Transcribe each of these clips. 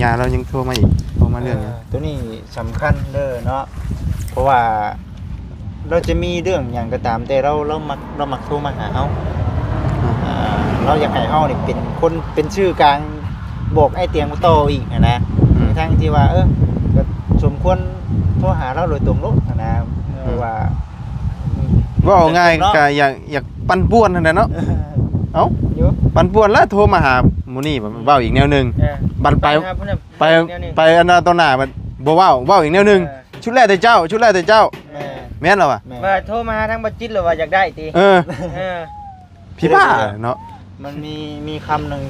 ຍາລາວຍັງໂທມາອີກ ໂທມາເລື່ອງຫຍັງ? ເອີ ໂຕນີ້ສຳຄັນເດີເນາະ ເພາະວ່າລາວຈະມີເລື່ອງຫຍັງກໍຕາມແຕ່ ລາວ ລາວມັກ ລາວມັກໂທມາຫາເຮົາ. ອືມ ອ່າ ລາວຢາກໃຫ້ເຮົານີ້ເປັນຄົນ ເປັນສື່ກາງບອກອ້າຍຕຽງຕໍ່ອີກຫັ້ນນະ. ອືມ ທັງທີ່ວ່າ ເອີ ກໍສົມຄວນໂທຫາລາວໂດຍຕົງໂລດຫັ້ນນະ. ອືມ ວ່າ ເວົ້າງ່າຍ ເນາະ ກໍຢາກ ຢາກປັ່ນປ່ວນຫັ້ນແຫຼະເນາະ. ເອົ້າ ຢູ່ ປັ່ນປ່ວນແລ້ວໂທມາຫາໝູ່ນີ້ ເວົ້າອີກແນວໜຶ່ງ. ເອີ ບັດໄປ ໄປ ອັນນັ້ນຕໍ່ໜ້າບັດບໍ່ເວົ້າ ເວົ້າອີກແນວໜຶ່ງ. ເອີ ຊຸດແລ້ວແຕ່ເຈົ້າ ຊຸດແລ້ວແຕ່ເຈົ້າ. ແມ່ນ ແມ່ນແລ້ວວະ ແມ່ນ ວ່າໂທມາຫາທາງບໍ່ຈິດ ຫຼືວ່າຢາກໄດ້ຕິ? ເອີ ເອີ ຜີບ້າເນາະ. ມັນມີ ມີຄຳໜຶ່ງ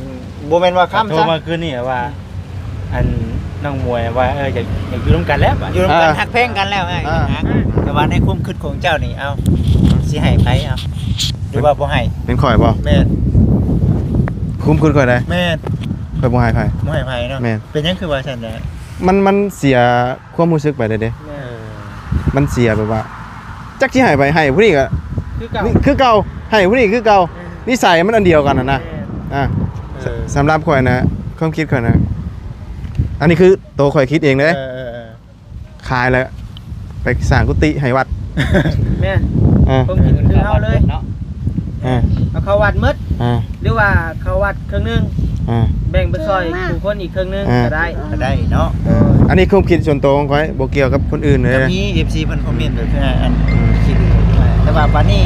ບໍ່ແມ່ນວ່າຄຳ ໂທມາຄືນນີ້ວ່າ ອືມ ອັນນ້ອງມວຍວ່າ ເອີ ຢາກ ຢາກຢູ່ນຳກັນແລ້ວ ຢູ່ນຳກັນ ອ່າ ຮັກແພງກັນແລ້ວ ອ່າ ອ່າ ແຕ່ວ່າໃນຄວາມຄິດຂອງເຈົ້ານີ້ ເອົ້າ ຊິໃຫ້ໃຜ ເອົ້າ ຫຼືວ່າບໍ່ໃຫ້? ເປັນຂ້ອຍບໍ່? ແມ່ນ ຄວາມຄິດຂ້ອຍໃດ? ແມ່ນ ຂ້ອຍບໍ່ໃຫ້ໃຜ ບໍ່ໃຫ້ໃຜເນາະ. ແມ່ນ ເປັນຫຍັງຄືວ່າຊັ້ນນະ? ມັນ ມັນເສຍຄວາມຮູ້ສຶກໄປເດ້. ເອີ ມັນເສຍແບບວ່າ ຈັກຊິໃຫ້ໃຜ ໃຫ້ຜູ້ນີ້ກໍຄືເກົ່າ ຄືເກົ່າ ໃຫ້ຜູ້ນີ້ຄືເກົ່າ. ເອີ ນິໄສມັນອັນດຽວກັນຫັ້ນນະ. ແມ່ນ ອ່າ ເອີ ສ- ສຳລັບຂ້ອຍນະ ຄວາມຄິດຂ້ອຍນະ ອັນນີ້ຄືໂຕຂ້ອຍຄິດເອງເດ້. ເອີ ເອີ ເອີ ຂາຍແລ້ວໄປສ້າງກຸຕິໃຫ້ວັດ. ແມ່ນ ເອີ ຄວາມຄິດຄືເຮົາເລີຍເນາະ. ເອີ ເອົາເຂົ້າວັດໝົດ ເອີ ຫຼືວ່າເຂົ້າວັດເຄິ່ງໜຶ່ງ ເອີ ແບ່ງໄປຊ່ອຍຜູ້ຄົນອີກເຄິ່ງໜຶ່ງ ເອີ ກໍໄດ້ ກໍໄດ້ເນາະ. ເອີ ອັນນີ້ຄວາມຄິດສ່ວນຕົວຂອງຂ້ອຍ ບໍ່ກ່ຽວກັບຄົນອື່ນເລີຍ. ກໍມີເອັຟຊີເພິ່ນຄອມເມັນແບບຄືອັນ ອືມ ຄິດຢູ່ ແຕ່ວ່າບາດນີ້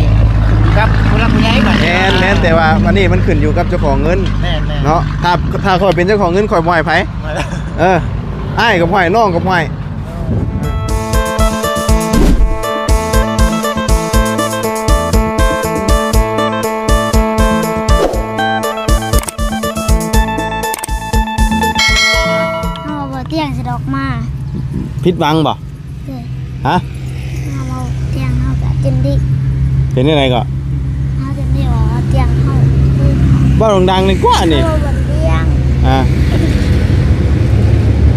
ກັບຜູ້ຫຼັກຜູ້ໃຫຍ່ກ່ອນ. ແມ່ນໆ ແຕ່ວ່າບາດນີ້ມັນຂຶ້ນຢູ່ກັບເຈົ້າຂອງເງິນ. ແມ່ນໆ ເນາະ ຖ້າ ຖ້າຂ້ອຍເປັນເຈົ້າຂອງເງິນ ຂ້ອຍບໍ່ໃຫ້ໃຜ. ເອີ ອ້າຍກໍບໍ່ໃຫ້ ນ້ອງກໍບໍ່ໃຫ້. ເຮົາບໍ່ຕຽງສະດອກມາ. ຜິດຫວັງບໍ່? ເອີ ຮະ? ເຮົາບໍ່ຕຽງເຮົາກະເຕັມທີ່. ເປັນຈັ່ງໃດກໍ? ເຮົາເຕັມທີ່ວ່າເຮົາຕຽງເຮົາ. ເວົ້າດັງໆ ນີ້ກວ່ານີ້. ເຮົາບໍ່ຕຽງ. ອ່າ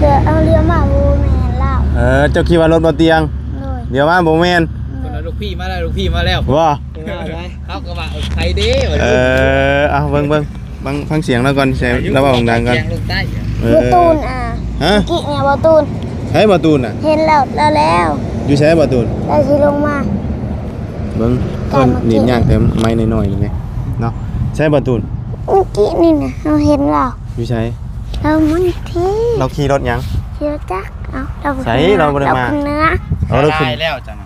ດຽວເອົາລຽວມາບໍ່ແມ່ນລາວ. ເອີ ເຈົ້າຄິດວ່າລົດບໍ່ຕຽງ? ໂດຍ ດຽວມາບໍ່ແມ່ນ. ໂດຍ ລູກພີ່ມາແລ້ວ ລູກພີ່ມາແລ້ວ. ບໍ່? ເຂົາກໍວ່າ ເອີ ໃຜເດ້? ເອີ ເອົາເບິ່ງ ເບິ່ງ ຟັງ ຟັງສຽງລາວກ່ອນ ໃສ່ລາວເວົ້າດັງໆກ່ອນ. ເອີ ບໍ່ຕູນ ອ່າ ຮະ? ເມື່ອກີ້ນີ້ບໍ່ຕູນ. ໃຜບໍ່ຕູນນະ? ເຫັນແລ້ວ ແລ້ວ ແລ້ວ. ຢູ່ໃສບໍ່ຕູນ? ລາວຊິລົງມາ. ເບິ່ງ ເອີ້ນ ເອີ້ນຍາກແຕ່ໄມ້ນ້ອຍໆ ນີ້ແມະເນາະ. ໃສບໍ່ຕູນ? ເມື່ອກີ້ນີ້ນະ ເຮົາເຫັນລາວ. ຢູ່ໃສ? ລາວມັນທີ່ ລາວຂີ່ລົດຫຍັງ? ຂີ່ລົດຈັກ. ເອົ້າ ລາວ ໃສ? ລາວບໍ່ໄດ້ມາ. ລາວຂຶ້ນເໜືອ. ເອົາ ລາວຂຶ້ນ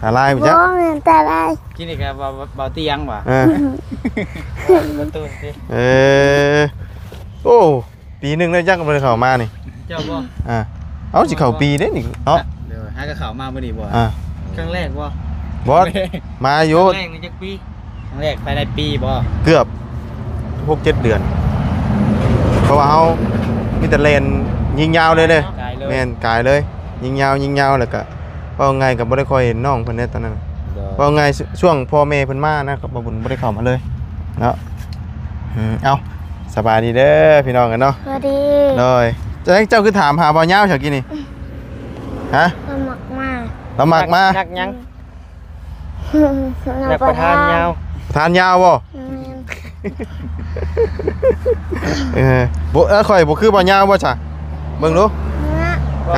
ຕາລາຍແລ້ວ. ບໍ່ແມ່ນຕາລາຍ. ກິນອີກແລ້ວ ເບົາຕຽງຫວາ? ເອີ ເອີ ໂອ້ ປີໜຶ່ງແລ້ວຈັກບໍ່ໄດ້ເຂົ້າມານີ້. ເຈົ້າບໍ່? ອ່າ ເອົາ ຊິເຂົ້າປີເດ້ນີ້ເນາະ. ຫາກໍເຂົ້າມາມື້ນີ້ບໍ່? ອ່າ ຄັ້ງແລກບໍ່? ບໍ່ ມາຢູ່. ຄັ້ງແລກໃນຈັກປີ? ຄັ້ງແລກພາຍໃນປີບໍ່? ເກືອບຫົກເຈັດເດືອນ ເພາະວ່າເຮົາມີແຕ່ແລ່ນຍິງຍາວເລີຍເດ້. ກາຍເລີຍ. ແມ່ນ ກາຍເລີຍ ຍິງຍາວ ຍິງຍາວ ແລ້ວກະ ເວົ້າງ່າຍກໍບໍ່ໄດ້ຄ່ອຍເຫັນນ້ອງເພິ່ນໃນຕອນນັ້ນ. ໂດຍ ເວົ້າງ່າຍ ຊ່ວງພໍ່ແມ່ເພິ່ນມານະ ກໍບໍ່ບຸນບໍ່ໄດ້ເຂົ້າມາເລີຍເນາະ. ອືມ ເອົ້າ ສະບາຍດີເດີພີ່ນ້ອງກັນເນາະ. ສະບາຍດີ. ໂດຍ ເຈົ້າ ເຈົ້າຄືຖາມຫາບ່າວຍາວຊະກີ້ນີ້? ຮະ? ລາວມັກມາ. ລາວມັກມາ? ມັກຫຍັງ? ນັກປະທານຍາວ. ປະທານຍາວບໍ່? ແມ່ນ. ເອີ ບໍ່ ເອີ ຂ້ອຍບໍ່ຄືບ່າວຍາວບໍ່ຊະ? ເບິ່ງດູ. ນະ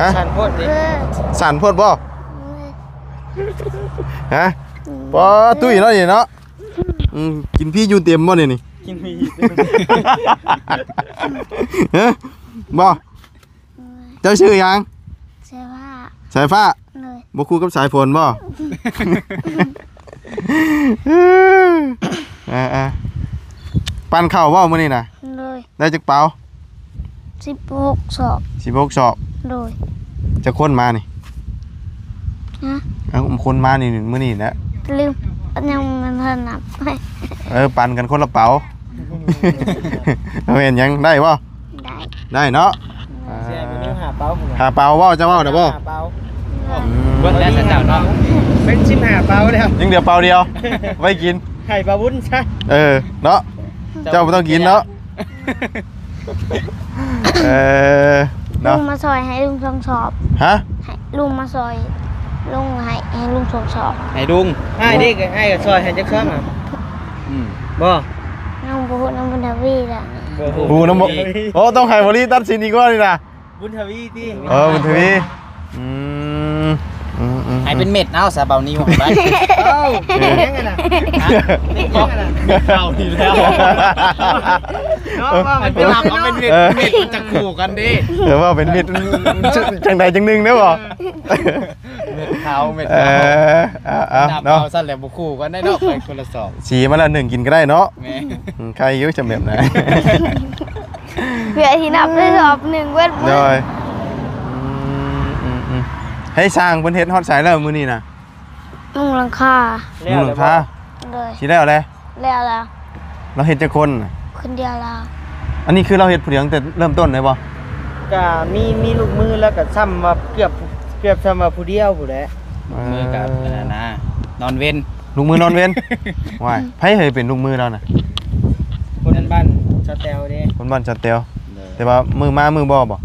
ຫະ? ສັ້ນໂພດຕິ. ເອີ ສັ້ນໂພດບໍ່? ແມ່ນ. ຫະ? ອືມ ບໍ່ ຕຸ້ຍເນາະນີ້ເນາະ. ອືມ ກິນພີຢູ່ເຕັມບໍ່ນີ້ນີ້? ກິນພີຢູ່ເຕັມ. ຫະ? ບໍ່? ເຈົ້າຊື່ຫຍັງ? ສາຍຟ້າ. ສາຍຟ້າ. ໂດຍ. ບໍ່ຄູ່ກັບສາຍຝົນບໍ່? ເອີໆ ປັ້ນເຂົ້າບໍ່ມື້ນີ້ນະ? ໂດຍ. ໄດ້ຈັກເປົາ? ສິບຫົກສອບ. ສິບຫົກສອບ. ໂດຍ. ຈັກຄົນມານີ້? ຮະ? ເອົາ ຄົນມານີ້ມື້ນີ້ແຫຼະ ລືມ ຍັງບໍ່ທັນນັບ. ເອີ ປັນກັນຄົນລະເປົາ. ເອົາ ແມ່ນຫຍັງ ໄດ້ບໍ່? ໄດ້ ໄດ້ເນາະ. ເອີ ເສຍໄປໜຶ່ງ ຫ້າເປົາພຸ້ນນະ. ຫ້າເປົາບໍ່? ເຈົ້າເວົ້ານະບໍ່? ຫ້າເປົາ. ອືມ ເບິດແລ້ວເຈົ້າເນາະ. ເປັນສິບຫ້າເປົາແລ້ວ. ຍັງເຫຼືອເປົາດຽວ ໄວ້ກິນ ໃຫ້ບ່າວບຸນຊະ. ເອີ ເນາະ. ເຈົ້າ ເຈົ້າບໍ່ຕ້ອງກິນເນາະ. ເອີ ເນາະ ລຸງມາຊ່ອຍໃຫ້ລຸງສອງສອບ. ຮະ? ໃຫ້ລຸງມາຊ່ອຍ ລຸງໃຫ້ ໃຫ້ລຸງສອງສອບ. ໃຫ້ລຸງ. ອ້າຍເດ້ ອ້າຍກໍຊ່ອຍໃຫ້ຈັກສອບອະ? ອືມ ບໍ່ ຍັງບໍ່ຮູ້ນຳບຸນທະວີລະ. ບໍ່ຮູ້ ຮູ້ນຳບໍ່? ໂອ້ ຕ້ອງໃຫ້ບໍລີຕັດສິນອີກວ່ານີ້ນະ. ບຸນທະວີຕິ? ເອີ ບຸນທະວີ. ອືມ ອືມໆໆ ໃຫ້ເປັນເມັດເອົາຊະ ເບົານິວຫັ້ນໄດ໋. ເອີ ເປັນຫຍັງຫັ້ນນະ? ຮະ? ເປັນຫຍັງຫັ້ນນະ? ເຂົ້າອີກແລ້ວ. ເນາະ ວ່າມັນເປັນເມັດເນາະ ເປັນເມັດ ເອີ ເປັນເມັດ ມັນຈະຄູ່ກັນເດ້. ເອີ ວ່າເປັນເມັດ ຈັ່ງໃດຈັ່ງໜຶ່ງເດ້ບໍ່? ເອີ ເມັດຂາວ ເມັດຂາວ. ເອີ ເອົາໆ ນັບເອົາເນາະ ຊັ້ນແຫຼະ ບໍ່ຄູ່ກັນໄດ້ເນາະ ໄປຄົນລະສອບ. ສີມາແລ້ວ ໜຶ່ງກິນກໍໄດ້ເນາະ. ແມ່ນ ອືມ ໄຄຢູ່ຈະແບບນັ້ນ. ເພື່ອທີ່ນັບໄດ້ສອບໜຶ່ງເບິດ ໂດຍ. ອືມໆໆ ໃຫ້ຊ່າງເພິ່ນເຮັດຮອດໃສແລ້ວມື້ນີ້ນະ? ມຸງຫຼັງຄາ. ມຸງຫຼັງຄາ? ໂດຍ. ຊິແລ້ວແລ້ວ? ແລ້ວແລ້ວ. ລາວເຮັດຈັກຄົນ? ຄົນດຽວລາວ. ອັນນີ້ຄືລາວເຮັດຜູ້ດຽວຕັ້ງແຕ່ເລີ່ມຕົ້ນເລີຍບໍ່? ກະມີ ມີລູກມື ແລ້ວກະຊ່ຳວ່າເກືອບ ເກືອບຊ່ຳວ່າຜູ້ດຽວພຸ້ນແຫຼະ. ເອີ ລູກມືກະອັນນັ້ນນະ ນອນເວັນ. ລູກມືນອນເວັນ. ວ້າຍ ໃຜເຄີຍເປັນລູກມືລາວນະ? ຄົນບ້ານສາວແຕວເດ້. ຄົນບ້ານສາວແຕວ. ໂດຍ. ແຕ່ວ່າມືມາມືບໍ່ບໍ? ກ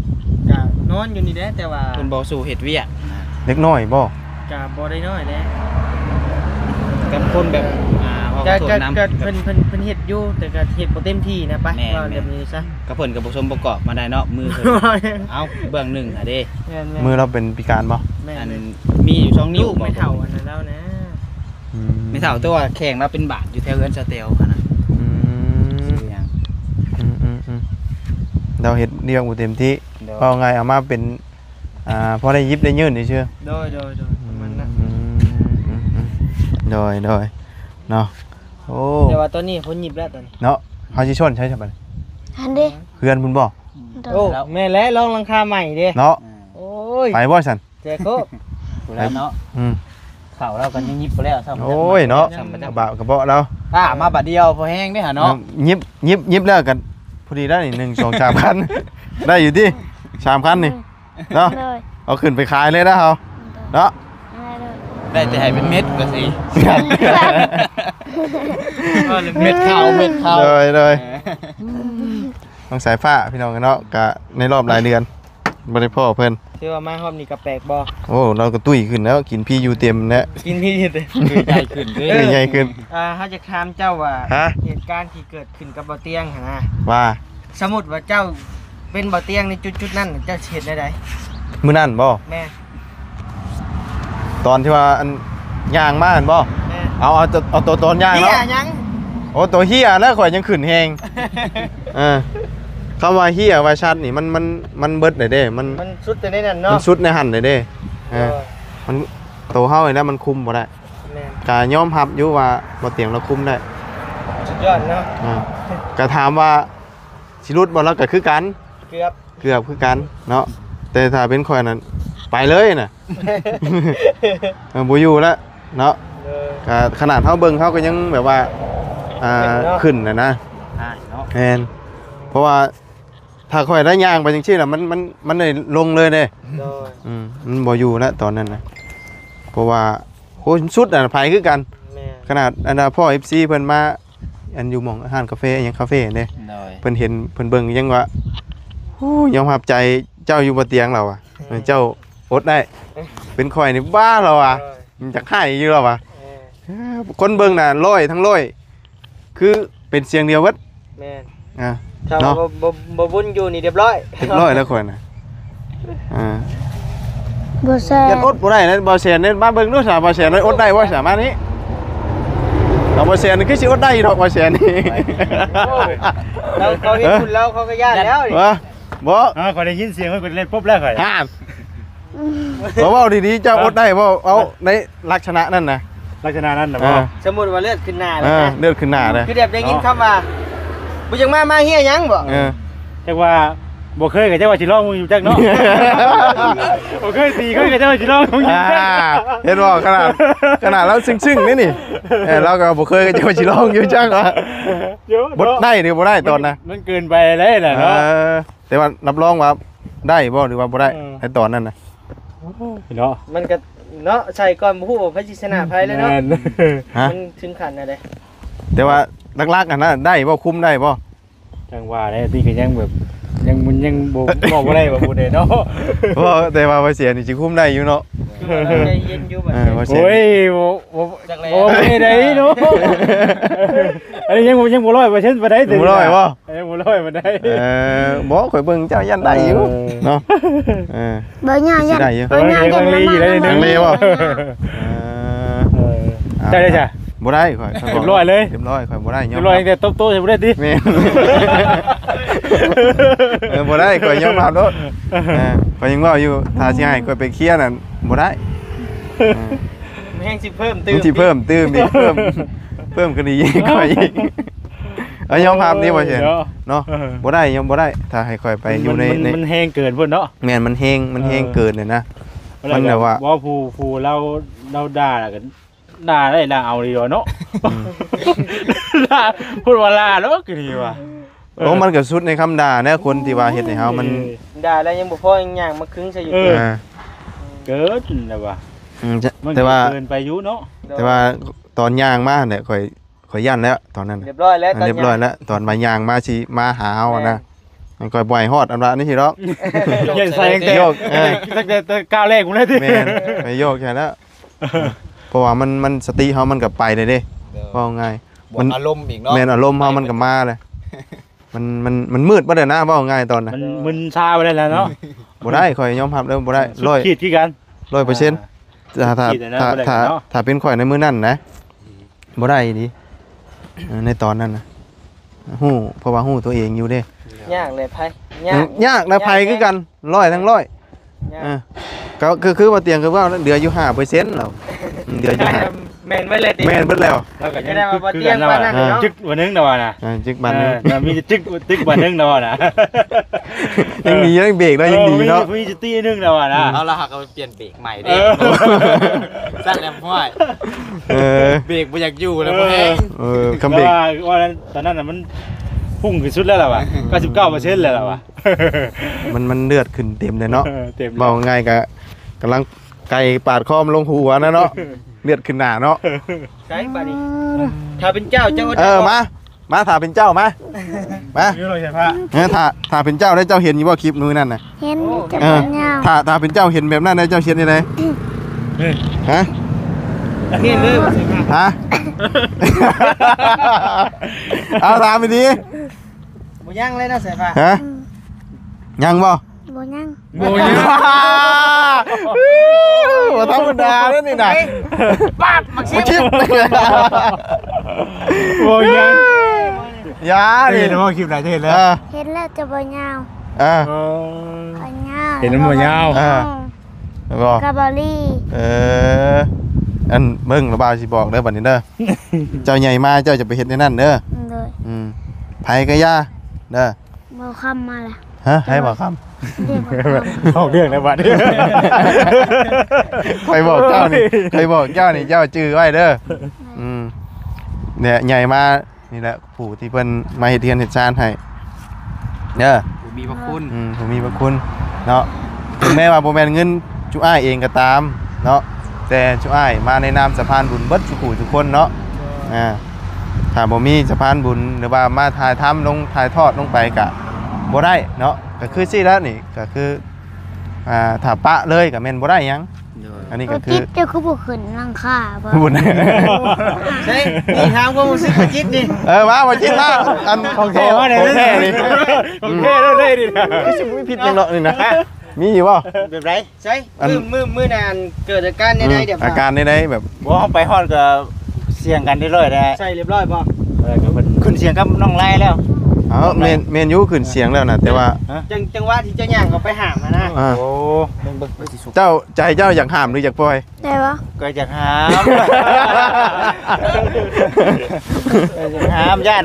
ະນອນຢູ່ນີ້ແຫຼະ ແຕ່ວ່າເພິ່ນບໍ່ສູ້ເຮັດວຽກນະ. ເດັກນ້ອຍບໍ? ກະບໍ່ໄດ້ນ້ອຍແຫຼະ ກັບຄົນແບບ ອ່າ ເວົ້າ ກະ ກະ ເພິ່ນ ເພິ່ນ ເພິ່ນເຮັດຢູ່ ແຕ່ກະເຮັດບໍ່ເຕັມທີ່ນະ ປະ ແມ່ນ ເວົ້າແບບນີ້ຊະ. ກະເພິ່ນກະບໍ່ສົມປະກອບມາໄດ້ເນາະ ມືເພິ່ນ. ເອົ້າ ເບື້ອງໜຶ່ງຫັ້ນເດ້. ແມ່ນໆ ມືລາວເປັນພິການບໍ່? ແມ່ນໆ ອັນມີຢູ່ສອງນິ້ວ. ແມ່ເຖົ້າອັນນັ້ນລາວນະ. ອືມ ແມ່ເຖົ້າ ແຕ່ວ່າແຂ້ງລາວເປັນບາດຢູ່ແຖວເຮືອນສາວແຕວຫັ້ນນະ. ອືມ ຊື່ຫຍັງ? ອືມໆໆ ລາວເຮັດວຽກບໍ່ເຕັມທີ່. ໂດຍ. ເວົ້າງ່າຍເອົາມາເປັນ ອ່າ ພໍໄດ້ຢິບໄດ້ຍື່ນຊື່ໆ. ໂດຍໆໆ ປະມານນັ້ນ. ອືມ ອືມໆໆ ໂດຍໆ ເນາະ. ໂອ້ ແຕ່ວ່າຕອນນີ້ເພິ່ນຍິບແລ້ວຕອນນີ້ເນາະ. ເຮົາຊິຊົນໃສຊະບັດນີ້? ຫັ້ນເດ້ ເຮືອນພຸ້ນບໍ່? ໂດຍ. ໂອ້ ແມ່ນແຫຼະ ລອງຫຼັງຄາໃໝ່ເດ້ເນາະ. ໂອ້ຍ ໄປບໍ່ຊັ້ນ? ແຈໂຄ ພຸ້ນແຫຼະເນາະ. ອືມ ເຂົ້າລາວກໍຍັງຍິບບໍ່ແລ້ວຊ້ຳ. ໂອ້ຍເນາະ ກະບະກະເບາະລາວ ຖ້າມາບາດດຽວພໍແຮງເດ້ຫາເນາະ. ຍິບ ຍິບ ຍິບແລ້ວກໍພໍດີໄດ້ນີ້ ໜຶ່ງ ສອງ ສາມຄັນ ໄດ້ຢູ່ຕິ ສາມຄັນນີ້ເນາະ. ໂດຍ. ເອົາຂຶ້ນໄປຂາຍເລີຍນະເຮົາ ໂດຍ ເນາະ. ໂດຍ. ໄດ້ແຕ່ໃຫ້ເປັນເມັດວ່າຊີ້ ເມັດເຂົ້າ ເມັດເຂົ້າ. ໂດຍໆ ເອີ ນ້ອງສາຍຟ້າ ພີ່ນ້ອງເນາະ ກະໃນລອບຫຼາຍເດືອນບໍ່ໄດ້ພໍ້ເພິ່ນ. ຖືວ່າມາຮອບນີ້ກະແປກບໍ່? ໂອ້ ລາວກະຕຸ້ຍຂຶ້ນແລ້ວ ກິນພີຢູ່ເຕັມແລ້ວ ກິນພີຢູ່ເຕັມ ຕຸ້ຍໃຫຍ່ຂຶ້ນເດ້ ຕຸ້ຍໃຫຍ່ຂຶ້ນ. ອ່າ ເຮົາຢາກຖາມເຈົ້າວ່າ ຮະ? ເຫດການທີ່ເກີດຂຶ້ນກັບບໍ່ຕຽງຫັ້ນນະ ວ່າ ສົມມຸດວ່າເຈົ້າເປັນບໍ່ຕຽງໃນຈຸດໆນັ້ນ ເຈົ້າຊິເຮັດແນວໃດ? ມື້ນັ້ນບໍ່? ແມ່ນ. ຕອນທີ່ວ່າອັນຍ່າງມາຫັ້ນບໍ່? ແມ່ນ. ເອົາ ເອົາ ເອົາໂຕຕອນຍ່າງເນາະ. ເຫຍຫຍັງ? ໂອ້ ໂຕເຫຍແລ້ວ ຂ້ອຍຍັງຂຶ້ນແຮງ. ເອີ ຄຳວ່າເຫຍວ່າສັດນີ້ ມັນ ມັນ ມັນເບິດໄດ້ເດ້ ມັນ ມັນສຸດແຕ່ໃນນັ້ນເນາະ ມັນສຸດໃນຫັ້ນໄດ້ເດ້. ເອີ ໂດຍ. ມັນ ໂຕເຮົານີ້ແຫຼະມັນຄຸມບໍ່ໄດ້. ແມ່ນ. ກະຍອມຮັບຢູ່ວ່າບໍ່ຕຽງລາວຄຸມໄດ້ ສຸດຍອດເນາະ. ເອີ ກະຖາມວ່າຊິຫຼຸດບໍ່ ລາວກະຄືກັນ ເກືອບ ເກືອບຄືກັນເນາະ ແຕ່ຖ້າເປັນຂ້ອຍນັ້ນໄປເລີຍນະ. ເອີ ບໍ່ຢູ່ລະເນາະ. ເອີ ກະຂະໜາດເຮົາເບິ່ງ ເຮົາກໍຍັງແບບວ່າ ອ່າ ຂຶ້ນຫັ້ນນະ ຂຶ້ນເນາະ. ແມ່ນ. ເພາະວ່າຖ້າຂ້ອຍໄດ້ຍ່າງໄປຈັ່ງຊີ້ລະ ມັນ ມັນ ມັນໄດ້ລົງເລີຍເດ້. ໂດຍ. ອືມ ມັນບໍ່ຢູ່ລະຕອນນັ້ນນະ ເພາະວ່າ ໂອ້ ສຸດນະ ໄປຄືກັນ. ແມ່ນ. ຂະໜາດອັນນ່າ ພໍ່ເອັຟຊີເພິ່ນມາ ອັນຢູ່ໝ່ອງຮ້ານກາເຟ ອີ່ຫຍັງກາເຟເດ້ ໂດຍ ເພິ່ນເຫັນ ເພິ່ນເບິ່ງຍັງວ່າ ໂອ້ ຍອມຮັບໃຈເຈົ້າຢູ່ບໍ່ຕຽງ ລາວວ່າ. ແມ່ນ. ເຈົ້າອົດໄດ້ ເປັນຂ້ອຍນີ້ບ້າ ລາວວ່າ. ໂດຍ. ມັນຢາກໃຫ້ຢູ່ ລາວວ່າ. ເອີ ຄົນເບິ່ງນະ ຮ້ອຍທັງຮ້ອຍ ຄືເປັນສຽງດຽວເບິດ. ແມ່ນ. ອ່າ ຖ້າວ່າ ເນາະ ບໍ່ ບໍ່ ບໍ່ບຸນຢູ່ນີ້ຮຽບຮ້ອຍ ຮຽບຮ້ອຍແລ້ວຂ້ອຍນະ. ອ່າ ບໍ່ແຊນ ຍັງອົດບໍ່ໄດ້ນະ ບໍ່ແຊນເດ້. ມາເບິ່ງດູຊະ ບໍ່ແຊນເດ້ ອົດໄດ້ບໍ່ຊະ? ມານີ້ ເອົາ ບໍ່ແຊນຄືຊິອົດໄດ້ດອກ ບໍ່ແຊນນີ້. ໂອ້ຍ ເຂົາເຫັນຄຸນແລ້ວ ເຂົາກໍຢ້ານແລ້ວນີ້. ບໍ່ ເອີ ຂ້ອຍໄດ້ຍິນສຽງ ຂ້ອຍກໍເລັດປົບແລ້ວຂ້ອຍ. ຫາ ບໍ່ ເວົ້າດີໆ ເຈົ້າອົດໄດ້ບໍ່? ເອົາໃນລັກສະນະນັ້ນນະ ລັກສະນະນັ້ນນະ. ເອີ ບໍ່ ສົມມຸດວ່າເລືອດຂຶ້ນໜ້າແລ້ວນະ ເອີ ເລືອດຂຶ້ນໜ້າແລ້ວ ຄືແບບໄດ້ຍິນຄຳວ່າ ບໍ່ຢາກມາ ມາເຫຍຫຍັງບໍ່? ເອີ ຈັກວ່າບໍ່ເຄີຍກໍຈັກວ່າຊິລອງເບິ່ງຢູ່ຈັກເນາະ. ບໍ່ເຄີຍຕີເຂົາກໍຈັກວ່າຊິລອງເບິ່ງຢູ່ຈັກ. ອ່າ ເຫັນບໍ່ ຂະໜາດ ຂະໜາດລາວຊຶ້ງໆນີ້ນີ້ ເອີ ລາວກໍບໍ່ເຄີຍກໍຈັກວ່າຊິລອງຢູ່ຈັກວ່າ ບໍ່ໄດ້ ຫຼືບໍ່ໄດ້ຕອນນະ ມັນເກີນໄປແລ້ວນະເນາະ. ເອີ ແຕ່ວ່າຮັບຮອງວ່າໄດ້ບໍ່ ຫຼືວ່າບໍ່ໄດ້ ອືມ ໃນຕອນນັ້ນນະ? ໂອ້ຍເນາະ ມັນກໍເນາະ ໃສ່ກ່ອນ ບໍ່ຮູ້ວ່າໃຜຊິຊະນະໃຜແລ້ວເນາະ. ແມ່ນ. ຮະ? ມັນເຖິງຂັ້ນນັ້ນເດ້. ແຕ່ວ່າຫຼັກໆຫັ້ນນະ ໄດ້ບໍ່? ຄຸມໄດ້ບໍ່? ຈັ່ງວ່າແຫຼະ ນີ້ກໍຍັງແບບ ຍັງ ມັນຍັງບໍ່ ເວົ້າບໍ່ໄດ້ວ່າຜູ້ໃດເນາະ. ເພາະແຕ່ວ່າບໍ່ເສຍນີ້ຊິຄຸມໄດ້ຢູ່ເນາະ. ໃຈເຢັນຢູ່ ເອີ ວ່າຊັ້ນ ໂອ້ຍ ບໍ່ ບໍ່ ຈັກແລ້ວ ບໍ່ໄດ້ເນາະ ອັນນີ້ຍັງ ຍັງບໍ່ຮ້ອຍເປີເຊັນປານໃດ ຍັງບໍ່ຮ້ອຍບໍ່? ຍັງບໍ່ຮ້ອຍປານໃດ ເອີ ບໍ່ ຂ້ອຍເບິ່ງເຈົ້າຢ້ານໄດ້ຢູ່ ເອີ ເນາະ ເອີ ບໍ່ຍາກ ຊິໄດ້ຢູ່ ບໍ່ຍາກ ຍັງເລຢູ່ ຍັງເລບໍ່? ເອີ ເອີ ເຈົ້າໄດ້ຊະ? ບໍ່ໄດ້ ຂ້ອຍ ຂ້ອຍບອກ ຮຽບຮ້ອຍເລີຍ ຮຽບຮ້ອຍ ຂ້ອຍບໍ່ໄດ້ ຮຽບຮ້ອຍ ຍອມຮັບ ແຕ່ຕົບໂຕະ ບໍ່ໄດ້ຕິ ແມ່ນ ເອີ ບໍ່ໄດ້ ຂ້ອຍຍອມຮັບໂລດ ເອີ ຂ້ອຍຍັງເວົ້າຢູ່ ຖ້າຊິໃຫ້ຂ້ອຍໄປເຄຍນັ້ນ ບໍ່ໄດ້ ເອີ ມັນແຮ່ງຊິເພີ່ມຕື່ມ ມັນຊິເພີ່ມຕື່ມອີກ ເພີ່ມ ເພີ່ມຄະດີໃຫ້ຂ້ອຍອີກ ເອີ ຍອມຮັບນີ້ບໍ່ເຫັນ ເອີ ເນາະ ເນາະ ເອີ ບໍ່ໄດ້ ຍອມບໍ່ໄດ້ ຖ້າໃຫ້ຂ້ອຍໄປຢູ່ໃນ ມັນ ໃນ ມັນແຮງເກີນພຸ້ນເນາະ ແມ່ນ ມັນແຮງ ມັນແຮງເກີນ ເອີ ຫັ້ນນະ ມັນແບບວ່າ ວ່າຜູ້ ຜູ້ລາວ ລາວດ່າ ລະກະດ່າໄດ້ ລະເອົາດີດອກເນາະ ອືມ ລະ ພຸດວ່າລະເນາະ ກະດີວ່າ ໂອ້ ມັນກະສຸດໃນຄຳດ່າແຫຼະ ຄົນທີ່ວ່າເຮັດໃຫ້ເຮົາມັນ ເອີ ດ່າແລ້ວຍັງບໍ່ພໍ ຍັງຍ່າງມາຄຶງໃສ່ຢູ່ ເອີ ອ່າ ເກີນແລ້ວວ່າ ອືມ ແຕ່ວ່າ ມັນກະເກີນໄປຢູ່ເນາະ ແຕ່ວ່າຕອນຍ່າງມາຫັ້ນແຫຼະ ຂ້ອຍ ຂ້ອຍຢ້ານແລ້ວຕອນນັ້ນ ຮຽບຮ້ອຍແລ້ວ ຮຽບຮ້ອຍແລ້ວ ຕອນວ່າຍ່າງມາຊິມາຫາເຮົາຫັ້ນນະ ແມ່ນ ມັນຄ່ອຍບໍ່ໃຫ້ຮອດອັນວ່ານີ້ດອກ ຢ້ານໃສ່ຕັ້ງແຕ່ ໂຍກ ເອີ ຕັ້ງແຕ່ ຕັ້ງແຕ່ກ້າວແລກພຸ້ນແຫຼະຕິ ແມ່ນ ໄປໂຍກໃສ່ແລ້ວ ເພາະວ່າມັນ ມັນສະຕິເຮົາມັນກໍໄປເລີຍເດ້ ໂດຍ ເວົ້າງ່າຍ ບວກ ມັນ ອາລົມອີກເນາະ ແມ່ນ ອາລົມເຮົາມັນກໍມາເລີຍ ມັນ ມັນ ມັນມືດເບິດແລ້ວນະ ເວົ້າງ່າຍຕອນນັ້ນ ມັນມຶນຊາໄປແລ້ວເນາະ ບໍ່ໄດ້ ຂ້ອຍຍອມຮັບເລີຍ ບໍ່ໄດ້ ສຸດ ຮ້ອຍ ຂີດຄືກັນ ຮ້ອຍເປີເຊັນ ອ່າ ຖ້າ ຖ້າ ຖ້າ ຖ້າເປັນຂ້ອຍໃນມື້ນັ້ນນະ ບໍ່ໄດ້ອີ່ຫຼີ ເອີ ໃນຕອນນັ້ນນະ ຮູ້ ເພາະວ່າຮູ້ຕົວເອງຢູ່ເດ້ ຍາກແຫຼະໄພ ຍາກ ຍາກນະ ໄພຄືກັນ ຮ້ອຍທັງຮ້ອຍ ຍາກ ເອີ ກໍຄື ຄືວ່າຕຽງຄືວ່າເຫຼືອຢູ່ຫ້າເປີເຊັນແລ້ວ ເຫຼືອຢູ່ຫ້າ ແມ່ນເບິດແລ້ວຕິ ແມ່ນເບິດແລ້ວ ລາວກໍຍັງ ຈຶກບາດໜຶ່ງແລ້ວວ່ານະ ເອີ ມີຈຶກ ຈຶກບາດໜຶ່ງແລ້ວວ່ານະ ຍັງດີ ຍັງເບກໄດ້ ຍັງດີເນາະ ມີສະຕິໜຶ່ງແລ້ວວ່ານະ ເອົາລະ ຫາກໍໄປປ່ຽນເບກ ໃໝ່ເດ້ ເອີ ຊັ້ນແລ້ວ ຫ້ວຍ ເອີ ເບກບໍ່ຢາກຢູ່ແລ້ວ ບໍ່ແຮງ ເອີ ຄຳເບກ ແຕ່ວ່າ ວ່າຕອນນັ້ນນະ ມັນພຸ່ງທີ່ສຸດແລ້ວລະວ່າ ເກົ້າສິບເກົ້າເປີເຊັນແລ້ວລະວ່າ ມັນ ມັນເລືອດຂຶ້ນເຕັມເລີຍເນາະ ເອີ ເຕັມ ເວົ້າງ່າຍກະກຳລັງໄກ່ປາດຄໍມາລົງຫົວນະເນາະ ເລືອດຂຶ້ນໜ້າເນາະ ໃສບາດນີ້ ຖ້າເປັນເຈົ້າ ເຈົ້າ ເອີ ມາ ມາ ຖ້າເປັນເຈົ້າ ມາ ມາ ຢູ່ໂລດໃສ່ຜ້າ ເອີ ຖ້າ ຖ້າເປັນເຈົ້າໄດ້ ເຈົ້າເຫັນຢູ່ບໍ່ຄລິບມື້ນັ້ນນະ ເຫັນ ເອີ ແຕ່ບໍ່ຍາວ ຖ້າ ຖ້າເປັນເຈົ້າເຫັນແບບນັ້ນໄດ້ ເຈົ້າຊິເຮັດຈັ່ງໃດ ເອີ ຮະ ເຫັນເລີຍວ່າໃສ່ຜ້າ ຮະ ເອົາ ຖາມດີໆ ບໍ່ຍັງເລີຍນະ ໃສ່ຜ້າ ຮະ ຍັງບໍ່? ບໍ່ຍັງ ບໍ່ຍັງ ບໍ່ທຳມະດາເດ້ນີ້ນະ ປາດ ໝາກຊິບ ໝາກຊິບ ບໍ່ຍັງ ຢ່າ ເຫັນບໍ່ຄລິບໃດ ເຫັນແລ້ວ ເອີ ເຫັນແລ້ວ ແຕ່ບໍ່ຍາວ ເອີ ເອີ ບໍ່ຍາວ ເຫັນແລ້ວບໍ່ຍາວ ເອີ ບໍ່ ກະບໍ່ລີ ເອີ ອັນ ເບິ່ງລະບ່າວຊິບອກເດີ ບັດນີ້ເດີ ເຈົ້າໃຫຍ່ມາ ເຈົ້າຈະໄປເຮັດແນວນັ້ນເດີ ໂດຍ ອືມ ໃຜກະຢ່າເດີ ບໍ່ຄຳມາລະ ຮະ ໃຜບໍ່ຄຳ ເລື່ອງບໍ່ຄຳ ອອກເລື່ອງແລ້ວບັດນີ້ ຂ້ອຍບອກເຈົ້ານີ້ ຂ້ອຍບອກເຈົ້ານີ້ ເຈົ້າຈື່ໄວ້ເດີ ອືມ ແຫຼະ ໃຫຍ່ມານີ້ແຫຼະ ຜູ້ທີ່ເພິ່ນມາເຮັດເຮືອນເຮັດຊານໃຫ້ເດີ ຜູ້ມີພະຄຸນ ອືມ ຜູ້ມີພະຄຸນເນາະ ເຖິງແມ້ວ່າບໍ່ແມ່ນເງິນຈຸອ້າຍເອງກໍຕາມເນາະ ແຕ່ຈຸອ້າຍມາໃນນາມສະພານບຸນເບິດສູ່ຜູ້ທຸກຄົນເນາະ ອ່າ ຖ້າບໍ່ມີສະພານບຸນ ຫຼືວ່າມາຖ່າຍທຳລົງ ຖ່າຍທອດລົງໄປກະບໍ່ໄດ້ເນາະ ກະຄືຊີ້ແຫຼະນີ້ ກະຄື ອ່າ ຖ້າປະເລີຍກະແມ່ນບໍ່ໄດ້ຫຍັງ ໂດຍ ອັນນີ້ກະຄື ບໍ່ຈິດ ເຈົ້າຄືບໍ່ຂຶ້ນຫຼັງຄາບໍ່? ໃຊ່ ນີ້ຖາມຄວາມຮູ້ສຶກບໍ່ຈິດນີ້ ເອີ ມາບໍ່ຈິດມາ ອັນ ຂອງແທ້ມາເລີຍ ຂອງແທ້ນີ້ ຂອງແທ້ເລີຍນີ້ ຄືຊິບໍ່ມີຜິດຫຍັງເນາະນີ້ນະ ມີຢູ່ບໍ່? ແບບໃດ? ໃຊ່ ອັນ ມື້ ມື້ ມື້ນັ້ນເກີດອາການແນວໃດ ອືມ ດຽວ ອາການແນວໃດ ແບບ ບໍ່ ເຮົາໄປຮອດກໍສຽງກັນຮຽບຮ້ອຍແລ້ວ ໃສ່ຮຽບຮ້ອຍບໍ່? ເອີ ກໍເພິ່ນຂຶ້ນສຽງກັບນ້ອງໄລແລ້ວ ເອົ້າ ແມ່ນ ແມ່ນຢູ່ ຂຶ້ນສຽງແລ້ວນະ ແຕ່ວ່າ ຮະ? ຈັງ ຈັງຫວະທີ່ເຈົ້າຍ່າງເຂົ້າໄປຫ້າມຫັ້ນນະ ອ່າ ໂອ້ ເບິ່ງ ເບິ່ງ ເບິ່ງຊິສຸກ ເຈົ້າ ໃຈເຈົ້າຢາກຫ້າມຫຼືຢາກປ່ອຍ? ໄດ້ບໍ່? ກໍຢາກຫ້າມ ຢາກຫ້າມ ຢ້ານ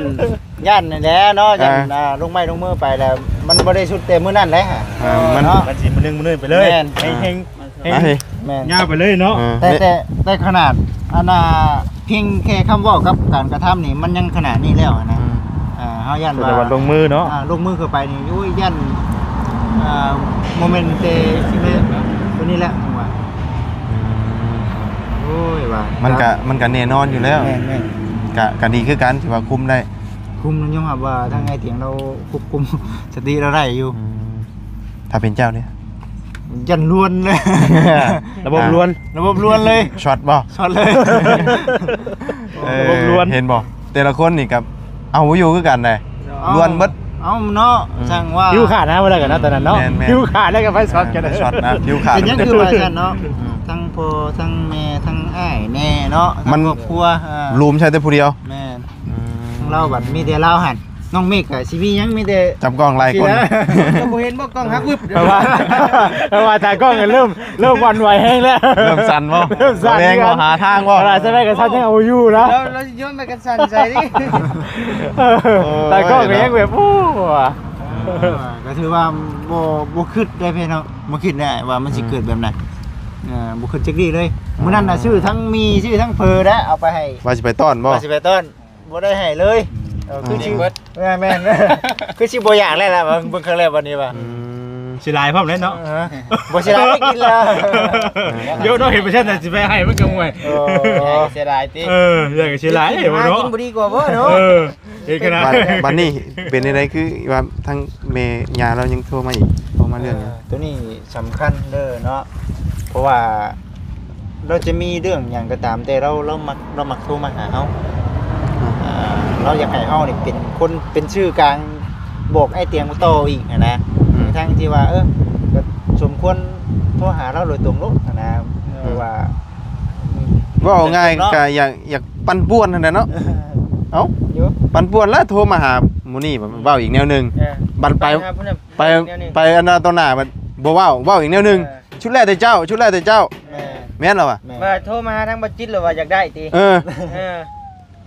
ຢ້ານນັ້ນແຫຼະເນາະ ຢ້ານ ອ່າ ອ່າ ລົງໄມ້ລົງມືໄປແລ້ວ ມັນບໍ່ໄດ້ສຸດແຕ່ມື້ນັ້ນແຫຼະ ອ່າ ມັນ ເນາະ ມັນຊິມື້ໜຶ່ງ ມື້ໜຶ່ງໄປເລີຍ ແມ່ນ ໃຫ້ແຮງ ອ່າ ເຮັງ ແມ່ນ ຍາວໄປເລີຍເນາະ ເອີ ແຕ່ ແຕ່ ແຕ່ຂະໜາດ ອັນນ່າ ພຽງແຄ່ຄຳເວົ້າກັບການກະທຳນີ້ ມັນຍັງຂະໜາດນີ້ແລ້ວນະ ອືມ ອ່າ ເຮົາຢ້ານວ່າ ແຕ່ວ່າລົງມືເນາະ ອ່າ ລົງມືເຂົ້າໄປນີ້ ໂອ້ຍ ຢ້ານ ອ່າ ບໍ່ແມ່ນແຕ່ຊິແມ່ນໂຕນີ້ແຫຼະ ຜົມວ່າ ອືມ ໂອ້ຍ ວ່າ ມັນກະ ມັນກະແນ່ນອນຢູ່ແລ້ວ ແມ່ນໆ ກະ ກະດີຄືກັນທີ່ວ່າຄຸມໄດ້ ຄຸມ ຍອມຮັບວ່າທາງອ້າຍຕຽງລາວຄວບຄຸມສະຕິລາວໄດ້ຢູ່ ອືມ ຖ້າເປັນເຈົ້າເດ? ຢ້ານລວນເລີຍ ລະບົບລວນ ລະບົບລວນເລີຍ ຊັອດບໍ່? ຊັອດເລີຍ ເອີ ລະບົບລວນ ເຫັນບໍ່? ແຕ່ລະຄົນນີ້ກໍເອົາບໍ່ຢູ່ຄືກັນເດ້ ເອົ້າ ລວນເບິດ ເອົ້າເນາະ ອືມ ຊ່າງວ່າ ຜິວຂາດນະ ວ່າແລ້ວກັນເນາະ ອືມ ຕອນນັ້ນເນາະ ແມ່ນໆ ຜິວຂາດແລ້ວກໍໄຟຊັອດກັນ ເອີ ໄຟຊັອດນະ ຜິວຂາດ ເປັນຫຍັງຄືວ່າຊັ້ນເນາະ ອືມ ທັງພໍ່ທັງແມ່ທັງອ້າຍແນ່ເນາະ ທັງຄອບຄົວ ເອີ ລຸມໃສ່ແຕ່ຜູ້ດຽວ ແມ່ນ ອືມ ທາງລາວບັດມີແຕ່ລາວຫັ້ນ ນ້ອງເມກກໍຊິມີຫຍັງ ມີແຕ່ຈັບກ້ອງຫຼາຍຄົນ ຊິໄດ້ ກໍບໍ່ເຫັນບໍ່ ກ້ອງຫັກວຶບ ແປວ່າ ແປວ່າຕາກ້ອງກໍເລີ່ມ ເລີ່ມຫວັ່ນໄຫວແຮງແລ້ວ ເລີ່ມສັ່ນບໍ່? ເລີ່ມສັ່ນ ແຮງບໍ່? ຫາທາງບໍ່? ຂະໜາດຊັ້ນໄດ້ກໍສັ່ນ ຍັງເອົາຢູ່ນະ ແລ້ວ ແລ້ວຊິໂຍນໄປກັນສັ່ນໃສ່ນີ້ ເອີ ໂອ້ຍ ຕາກ້ອງກໍຍັງແບບ ໂອ້ ເອີ ກໍຖືວ່າບໍ່ ບໍ່ຄິດໄດ້ເພເນາະ ບໍ່ຄິດໄດ້ວ່າມັນຊິເກີດແບບນັ້ນ ອືມ ເອີ ບໍ່ຄິດຈັກດີ້ເລີຍ ອືມ ມື້ນັ້ນນະຊື້ທັງໝີ່ ຊື້ທັງເຝີໄດ້ ເອົາໄປໃຫ້ ວ່າຊິໄປຕ້ອນບໍ່? ວ່າຊິໄປຕ້ອນ ບໍ່ໄດ້ໃຫ້ເລີຍ ອືມ ເອີ ຄືຊິ ແມ່ນໆ ຄືຊິບໍ່ຢາກແລ້ວລະ ເບິ່ງ ເບິ່ງຄັ້ງແລກບັດນີ້ວ່າ ອືມ ເສຍດາຍພ້ອມແຫຼະເນາະ ເອີ ບໍ່ເສຍດາຍ ໄດ້ກິນແລ້ວ ດຽວເນາະ ເຫັນປະຊາຊົນຊິໄປໃຫ້ມັນກໍຫ່ວຍ ເອີ ເສຍດາຍຕິ ເອີ ຢາກເສຍດາຍ ຊິຫາກິນບໍ່ດີກວ່າບໍ່ເນາະ ເອີ ເຮັດຂະໜາດ ບັດ ບັດນີ້ເປັນຈັ່ງໃດ ຄືວ່າທາງແມ່ຍ່າລາວຍັງໂທມາອີກ ໂທມາເລື່ອງຫຍັງ? ເອີ ໂຕນີ້ສຳຄັນເດີເນາະ ເພາະວ່າ ລາວຈະມີເລື່ອງຫຍັງກໍຕາມແຕ່ ລາວ ລາວມັກ ລາວມັກໂທມາຫາເຮົາ ອືມ ອ່າ ລາວຢາກໃຫ້ເຮົານີ້ເປັນຄົນ ເປັນສື່ກາງບອກອ້າຍຕຽງຕໍ່ອີກຫັ້ນນະ ອືມ ທັງທີ່ວ່າ ເອີ ກໍສົມຄວນໂທຫາລາວໂດຍຕົງໂລດຫັ້ນນະ ອືມ ເພາະວ່າ ເວົ້າງ່າຍ ເນາະ ກໍຢາກ ຢາກປັ່ນປ່ວນຫັ້ນແຫຼະເນາະ ເອີ ເອົ້າ ຢູ່ ປັ່ນປ່ວນແລ້ວໂທມາຫາໝູ່ນີ້ ເວົ້າອີກແນວໜຶ່ງ ເອີ ບັດໄປ ໄປຫາຜູ້ນັ້ນ ໄປ ແນວນີ້ ໄປອັນນັ້ນຕໍ່ໜ້າ ບໍ່ເວົ້າ ເວົ້າອີກແນວໜຶ່ງ ເອີ ຊຸດແລ້ວແຕ່ເຈົ້າ ຊຸດແລ້ວແຕ່ເຈົ້າ ແມ່ນ ແມ່ນແລ້ວວະ ແມ່ນ ວ່າໂທມາຫາທາງບໍ່ຈິດ ຫຼືວ່າຢາກໄດ້ຕິ ເອີ ເອີ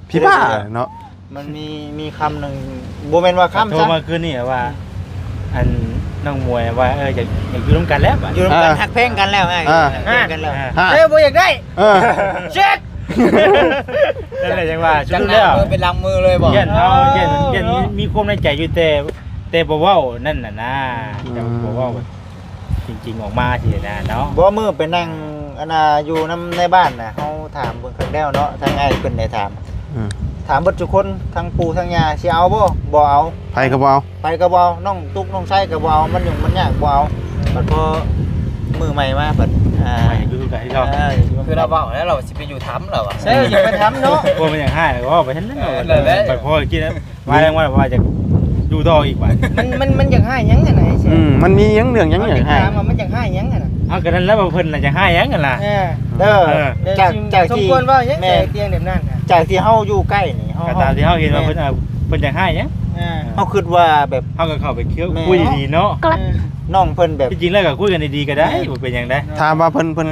ຜີບ້າເນາະ ມັນມີ ມີຄຳໜຶ່ງ ບໍ່ແມ່ນວ່າຄຳ ໂທມາຄືນນີ້ວ່າ ອືມ ອັນ ນ້ອງມວຍວ່າ ເອີ ຢາກ ຢາກຢູ່ນຳກັນແລ້ວ ຢູ່ນຳກັນ ອ່າ ຮັກແພງກັນແລ້ວ ອ່າ ຮັກແພງກັນແລ້ວ ອ່າ ແຕ່ບໍ່ຢາກໄດ້ ເອີ ເຊັດ ນັ້ນແຫຼະຈັ່ງວ່າ ສະຫຼຸບແລ້ວ ຈັກໜ້າມືເປັນຫຼັງມືເລີຍບໍ່ ຢ້ານເຮົາ ຢ້ານ ຢ້ານມີ ມີຄວາມໃນໃຈຢູ່ ແຕ່ ແຕ່ບໍ່ເວົ້ານັ້ນນະນາ ອືມ ແຕ່ບໍ່ເວົ້າແບບຈິງໆອອກມາຊີ້ນະເນາະ ບໍ່ ມື້ໄປນັ່ງອັນນ່າຢູ່ນຳໃນບ້ານນະ ເຮົາຖາມເບິ່ງຄັກແລ້ວເນາະ ທາງອ້າຍເພິ່ນໄດ້ຖາມ ອືມ ຖາມເບິດທຸກຄົນ ທັງປູ່ທັງຍ່າ ຊິເອົາບໍ່? ບໍ່ເອົາ ໃຜກໍບໍ່ເອົາ ໃຜກໍບໍ່ເອົາ ນ້ອງຕຸກນ້ອງໄຊກໍບໍ່ເອົາ ມັນຫຍຸ້ງມັນຍາກບໍ່ເອົາ ບັດພໍມື້ໃໝ່ມາ ບັດ ອ່າ ໃໝ່ຢູ່ຄືກັນເຮົາ ເອີ ຄືລາວເວົ້າແລ້ວ ລາວຊິໄປຢູ່ຖ້ຳລາວວ່າ ໃຊ່ ຢູ່ໄປຖ້ຳເນາະ ພວກມັນຢາກຮ້າຍກໍເວົ້າໄປຫັ້ນແຫຼະ ເອີ ບັດພໍກິນ ວ່າແລ້ວວ່າ ວ່າຈະຢູ່ຕໍ່ອີກວ່າ ມັນ ມັນ ມັນຢາກຮ້າຍຫຍັງຫັ້ນນະ ອືມ ມັນມີຫຍັງເລື່ອງຫຍັງຢາກຮ້າຍ ມັນຢາກຮ້າຍຫຍັງຫັ້ນນະ ເອົາ ກໍນັ້ນແຫຼະວ່າເພິ່ນລະຢາກຮ້າຍຫຍັງຫັ້ນລະ ເອີ ເອີ ຈາກ ຈາກທີ່ ສົມຄວນເວົ້າຫຍັງ ແມ່ນ ແຕ່ຕຽງແບບນັ້ນ ຈາກທີ່ເຮົາຢູ່ໃກ້ນີ້ ເຮົາ ກໍຕາມທີ່ເຮົາເຫັນວ່າເພິ່ນ ເອີ ເພິ່ນຢາກຮ້າຍຫຍັງ ເອີ ເຮົາຄິດວ່າແບບ ເຮົາກໍເຂົ້າໄປຄຸຍດີໆເນາະ ເອີ ນ້ອງເພິ່ນແບບ ທີ່ຈິງແລ້ວກໍຄຸຍກັນດີໆກໍໄດ້ ບໍ່ເປັນຫຍັງໃດ ຖາມວ່າເພິ່ນ ເພິ່ນ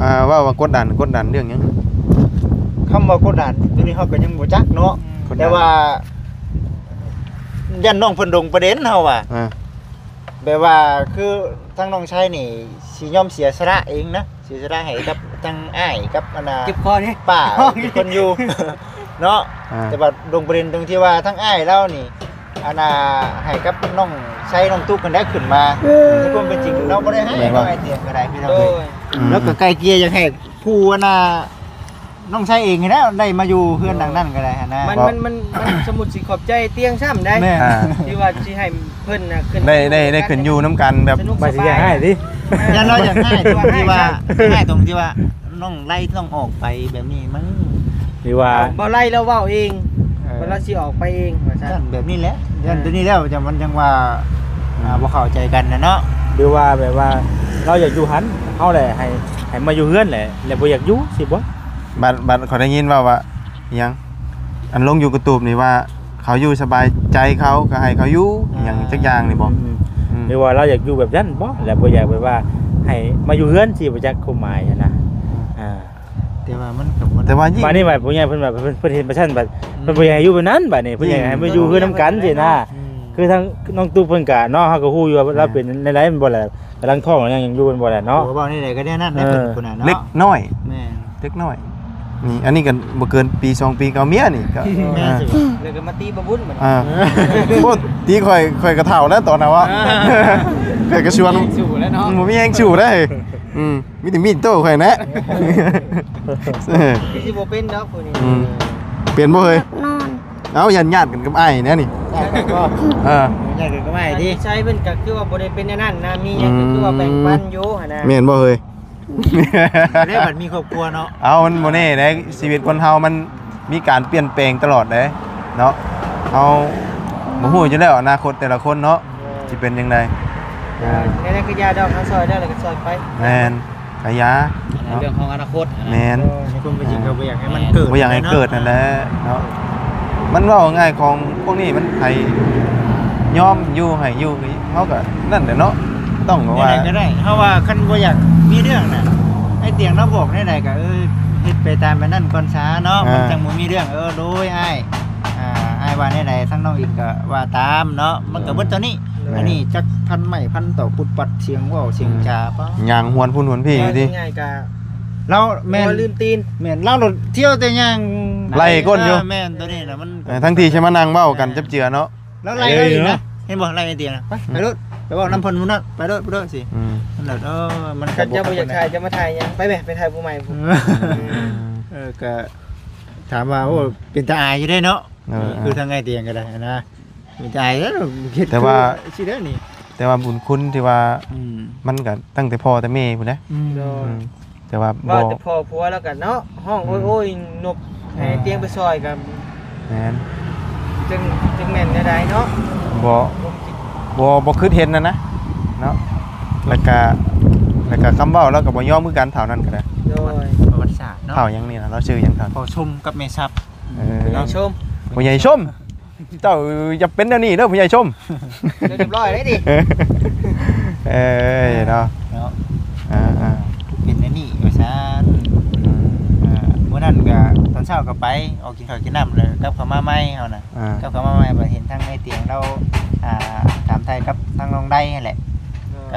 ອ່າ ເວົ້າວ່າກົດດັນ ກົດດັນເລື່ອງຫຍັງ? ຄຳວ່າກົດດັນໂຕນີ້ເຮົາກໍຍັງບໍ່ຈັກເນາະ ອືມ ແຕ່ວ່າຢ້ານນ້ອງເພິ່ນຫຼົງປະເດັນເຮົາວ່າ ອ່າ ແບບວ່າຄືທາງນ້ອງຊາຍນີ້ຊິຍອມເສຍສະຫຼະເອງນະ ເສຍສະຫຼະໃຫ້ກັບທາງອ້າຍກັບອັນນ່າ ເຈັບຄໍນີ້ ປ້າເພິ່ນຢູ່ເນາະ ອ່າ ແຕ່ວ່າຫຼົງປະເດັນຕົງທີ່ວ່າທາງອ້າຍລາວນີ້ ອັນນ່າ ໃຫ້ກັບນ້ອງໄຊນ້ອງຕຸກກັນໄດ້ຂຶ້ນມາ ໃນຄວາມເປັນຈິງລາວບໍ່ໄດ້ໃຫ້ ແມ່ນບໍ່? ນ້ອງໄອເຕຍກໍໄດ້ພີ່ນ້ອງ ໂດຍ ອືມ ລາວກໍໄກ່ເກ່ຍຢາກໃຫ້ຜູ້ ອັນນ່າ ນ້ອງໄຊເອງຫັ້ນແຫຼະໄດ້ມາຢູ່ເຮືອນຫຼັງນັ້ນກໍໄດ້ຫັ້ນນະ ມັນ ມັນ ມັນ ມັນ ສົມມຸດຊິຂອບໃຈຕຽງຊ້ຳໄດ໋ ແມ່ນ ອ່າ ທີ່ວ່າຊິໃຫ້ເພິ່ນນະຂຶ້ນ ໄດ້ ໄດ້ ໄດ້ຂຶ້ນຢູ່ນຳກັນແບບ ສະໜຸກ ວ່າຊິຢາກໃຫ້ຕິ ສະບາຍ ຢ້ານລາວຢາກໃຫ້ຕົງທີ່ວ່າ ໃຫ້ຕົງທີ່ວ່າ ນ້ອງໄລ່ຕ້ອງອອກໄປແບບນີ້ມັນ ຫຼືວ່າ ບໍ່ໄລ່ລາວເວົ້າເອງ ເອີ ວ່າລາວຊິອອກໄປເອງວ່າຊັ້ນ ຢ້ານແບບນີ້ແຫຼະ ຢ້ານ ເອີ ໂຕນີ້ແລ້ວຈັ່ງ ມັນຈັ່ງວ່າ ອືມ ອ່າ ບໍ່ເຂົ້າໃຈກັນນະເນາະ ຫຼືວ່າແບບວ່າລາວຢາກຢູ່ຫັ້ນ ເຮົາແຫຼະໃຫ້ ໃຫ້ມາຢູ່ເຮືອນແຫຼະ ແລ້ວບໍ່ຢາກຢູ່ຊີ້ບໍ່? ບັດ ບັດຂ້ອຍໄດ້ຍິນເວົ້າວ່າ ອີຫຍັງ ອັນລົງຢູ່ກະຕູບນີ້ວ່າ ເຂົາຢູ່ສະບາຍໃຈເຂົາກໍໃຫ້ເຂົາຢູ່ ອີຫຍັງຈັກຢ່າງນີ້ບໍ? ອືມ ອືມ ຫຼືວ່າລາວຢາກຢູ່ແບບນັ້ນບໍ? ແລ້ວບໍ່ຢາກແບບວ່າໃຫ້ມາຢູ່ເຮືອນຊີ້ ບໍ່ຈັກຄວາມໝາຍຫັ້ນນະ ອ່າ ແຕ່ວ່າມັນກໍບໍ່ ແຕ່ວ່າຍິ່ງ ບາດນີ້ບັດຜູ້ໃຫຍ່ເພິ່ນວ່າ ເພິ່ນ ເພິ່ນເຫັນປະຊັ້ນບັດ ອືມ ເພິ່ນບໍ່ຢາກໃຫ້ຢູ່ແບບນັ້ນ ບາດນີ້ເພິ່ນຢາກໃຫ້ມາຢູ່ເຮືອນນຳກັນຊີ້ນະ ອືມ ຄືທາງນ້ອງຕຸກເພິ່ນກະເນາະ ເຮົາກໍຮູ້ຢູ່ວ່າລາວເປັນແນວໃດແມ່ນບໍ່ລະ? ກຳລັງທ້ອງຍັງຢູ່ແມ່ນບໍ່ລະເນາະ? ໂອ້ ເວົ້າແນວໃດກໍແນວນັ້ນແຫຼະ ເອີ ເພິ່ນ ເພິ່ນນະເນາະ ເດັກນ້ອຍ ແມ່ນ ເດັກນ້ອຍ ນີ້ ອັນນີ້ກໍບໍ່ເກີນປີສອງປີກໍເອົາເມຍນີ້ກໍ ແມ່ນ ອ່າ ຊິ ແລ້ວກໍມາຕີປະບຸນບັດນີ້ ອ່າ ໂອ້ ຕີຂ້ອຍ ຂ້ອຍກໍເຖົ້າແລ້ວຕອນນັ້ນວະ ອ່າ ຂ້ອຍກໍຊວນ ບໍ່ມີແຮງສູ້ແລ້ວເນາະ ບໍ່ມີແຮງສູ້ໄດ້ ອືມ ມີແຕ່ມີດໂຕ້ຂ້ອຍແຫຼະ ເອີ ຄືຊິບໍ່ເປັນດອກຜູ້ນີ້ ອືມ ເປັນບໍ່ເຮີ້ຍ? ນອນ ເອົ້າ ຢ້ານຍາດກັນກັບອ້າຍແນວນີ້ ຍາດກັນບໍ່? ເອີ ຍາດກັນກັບອ້າຍຕິ ນິໄສເພິ່ນກໍຄືວ່າບໍ່ໄດ້ເປັນແນວນັ້ນນະ ມີຫຍັງກໍຄືວ່າແບ່ງປັນຢູ່ຫັ້ນນະ ແມ່ນບໍ່ເຮີ້ຍ? ແລ້ວບັດມີຄອບຄົວເນາະ ເອົ້າ ມັນບໍ່ແນ່ເດ້ ຊີວິດຄົນເຮົາມັນມີການປ່ຽນແປງຕະຫຼອດເດ້ເນາະ ເຮົາບໍ່ຮູ້ຢູ່ແລ້ວອະນາຄົດແຕ່ລະຄົນເນາະ ຊິເປັນຈັ່ງໃດ ໃນນັ້ນກໍຢ່າດອກ ເຮົາຊ່ອຍໄດ້ແລ້ວກໍຊ່ອຍໄປ ແມ່ນ ກະຢ່າເນາະ ເລື່ອງຂອງອະນາຄົດຫັ້ນນະ ແມ່ນ ເອີ ໃນຄວາມເປັນຈິງກໍບໍ່ຢາກໃຫ້ມັນເກີດ ບໍ່ຢາກໃຫ້ເກີດຫັ້ນແຫຼະເນາະ ມັນເວົ້າງ່າຍຂອງພວກນີ້ມັນໃຜຍອມຢູ່ໃຫ້ຢູ່ ເຮົາກໍນັ້ນແຫຼະເນາະ ຕ້ອງແບບວ່າ ແນວໃດກໍໄດ້ ເຮົາວ່າຄັນບໍ່ຢາກມີເລື່ອງນະ ອ້າຍຕຽງລາວບອກແນວໃດກໍ ເອີ ເຮັດໄປຕາມແບບນັ້ນກ່ອນຊະເນາະ ອ່າ ມັນຈັ່ງບໍ່ມີເລື່ອງ ເອີ ໂດຍອ້າຍ ອ່າ ອ້າຍວ່າແນວໃດ ທາງນ້ອງເອງກໍວ່າຕາມເນາະ ມັນກໍເບິດເທົ່ານີ້ ແມ່ນ ອັນນີ້ຈັກພັນໄມ້ພັນຕອກປຸດປັດ ສຽງເວົ້າສຽງຈາ ປະ ຍ່າງຫວນພຸ້ນຫວນພີ້ຢູ່ຕິ ເວົ້າງ່າຍໆກະ ລາວແມ່ນ ຫົວລືມຕີນ ແມ່ນ ລາວໂລດທ່ຽວແຕ່ຍ່າງໄລ່ກົ້ນຢູ່ ເອີ ແມ່ນ ໂຕນີ້ນະມັນ ເອີ ທັງທີ່ຊິມານັ່ງເວົ້າກັນຈັບເຈືອເນາະ ລາວໄລ່ເຮົາອີກນະ ເຫັນບໍ່ ໄລ່ໄອ້ຕຽງນະ ໄປ ໄປໂລດ ໄປເວົ້ານຳເພິ່ນພຸ້ນນະ ໄປໂລດ ໄປໂລດ ຊິ ອືມ ນັ້ນແຫຼະ ເອີ ມັນກໍ ຄັນເຈົ້າບໍ່ຢາກຖ່າຍ ເຈົ້າມາຖ່າຍຫຍັງ ໄປແມະ ໄປຖ່າຍຜູ້ໃໝ່ພຸ້ນ ເອີ ກໍຖາມວ່າ ໂອ້ ເປັນຕາອາຍຢູ່ເດ້ເນາະ ເອີ ຄືທາງອ້າຍຕຽງກໍໄດ້ນະ ມີແຕ່ອ້າຍເດີ ເຮັດ ແຕ່ວ່າ ຄືຊິເດີນີ້ ແຕ່ວ່າບຸນຄຸນທີ່ວ່າ ອືມ ມັນກໍຕັ້ງແຕ່ພໍ່ແຕ່ແມ່ພຸ້ນນະ ອືມ ໂດຍ ອືມ ແຕ່ວ່າ ເວົ້າ ບໍ່ ແຕ່ພໍ່ຜົວແລ້ວກໍເນາະ ຮ້ອງ ອືມ ໂອ້ຍໆ ນົບ ອ່າ ໃຫ້ຕຽງໄປຊ່ອຍກໍ ແມ່ນ ຈຶ່ງ ຈຶ່ງແມ່ນແນວໃດເນາະ ບໍ່ ບໍ່ຄິດ ບໍ່ ບໍ່ຄິດເຫັນຫັ້ນນະເນາະ ແລ້ວກໍ ແລ້ວກໍຄຳເວົ້າລາວກໍບໍ່ຍອມຄືກັນ ເທົ່ານັ້ນກໍໄດ້ ໂດຍ ປະຫວັດສາດເນາະ ເຜົ່າຫຍັງນີ້ນະ ລາວຊື່ຫຍັງທ່ານ ພໍ່ຊົມກັບແມ່ຊັບ ເອີ ຜູ້ໃຫຍ່ຊົມ ຜູ້ໃຫຍ່ຊົມ ເຈົ້າຢ່າເປັນແນວນີ້ເດີຜູ້ໃຫຍ່ຊົມ ຮຽບຮ້ອຍເລີຍຕິ ເອີຍເນາະ ເນາະ ອ່າໆ ເປັນແນວນີ້ວ່າຊັ້ນ ອືມ ອ່າ ມື້ນັ້ນກໍຕອນເຊົ້າກໍໄປ ອອກກິນເຂົ້າກິນນ້ຳ ແລ້ວກັບເຂົ້າມາໃໝ່ເຮົານະ ອ່າ ກັບເຂົ້າມາໃໝ່ ບັດເຫັນທາງໄອ້ຕຽງລາວ ອ່າ ຖາມໄຖ່ກັບທາງນ້ອງໄດຫັ້ນແຫຼະ ກໍ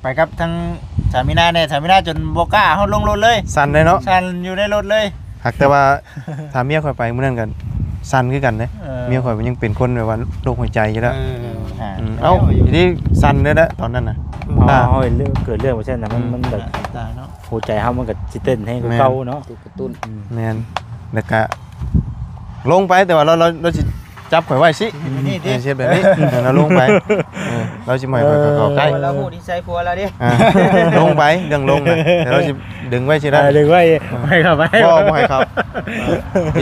ໄປກັບທາງສາມີນາແດ່ ສາມີນາຈົນບໍ່ກ້າຮອດລົງລົດເລີຍ ສັ່ນເລີຍເນາະ ສັ່ນຢູ່ໃນລົດເລີຍ ຫາກແຕ່ວ່າຖ້າເມຍຂ້ອຍໄປມື້ນັ້ນກໍສັ່ນຄືກັນເດ້ ເອີ ເມຍຂ້ອຍມັນຍັງເປັນຄົນແບບວ່າໂລກຫົວໃຈຢູ່ແລ້ວ ເອີ ອືມ ເອົ້າ ອີ່ຫຼີ ສັ່ນເລີຍແຫຼະຕອນນັ້ນນະ ເພາະວ່າເຮົາເຫັນເລື່ອງ ເກີດເລື່ອງໄປຊັ້ນນະ ມັນ ອືມ ມັນແບບ ຕາຍເນາະ ຫົວໃຈເຮົາມັນກໍຊິເຕັ້ນແຮງກວ່າເກົ່າເນາະ ແມ່ນ ຕິດກະຕຸ້ນ ອືມ ແມ່ນ ແລ້ວກະ ລົງໄປ ແຕ່ວ່າລາວ ລາວ ລາວຊິຈັບຂ້ອຍໄວ້ຊິ ເຮັດແບບນີ້ຕິ ເອີ ຊິເຮັດແບບນີ້ ເອີ ລາວລົງໄປ ເອີ ລາວຊິບໍ່ໃຫ້ຂ້ອຍເຂົ້າໃກ້ ເອີ ລາວຮູ້ນິໄສຜົວລາວເດ້ ອ່າ ລົງໄປ ເລື່ອງລົງນະ ແຕ່ລາວຊິດຶງໄວ້ຊິໄດ້ ເອີ ດຶງໄວ້ ເອີ ບໍ່ໃຫ້ເຂົ້າໄປ ບໍ່ ບໍ່ໃຫ້ເຂົ້າ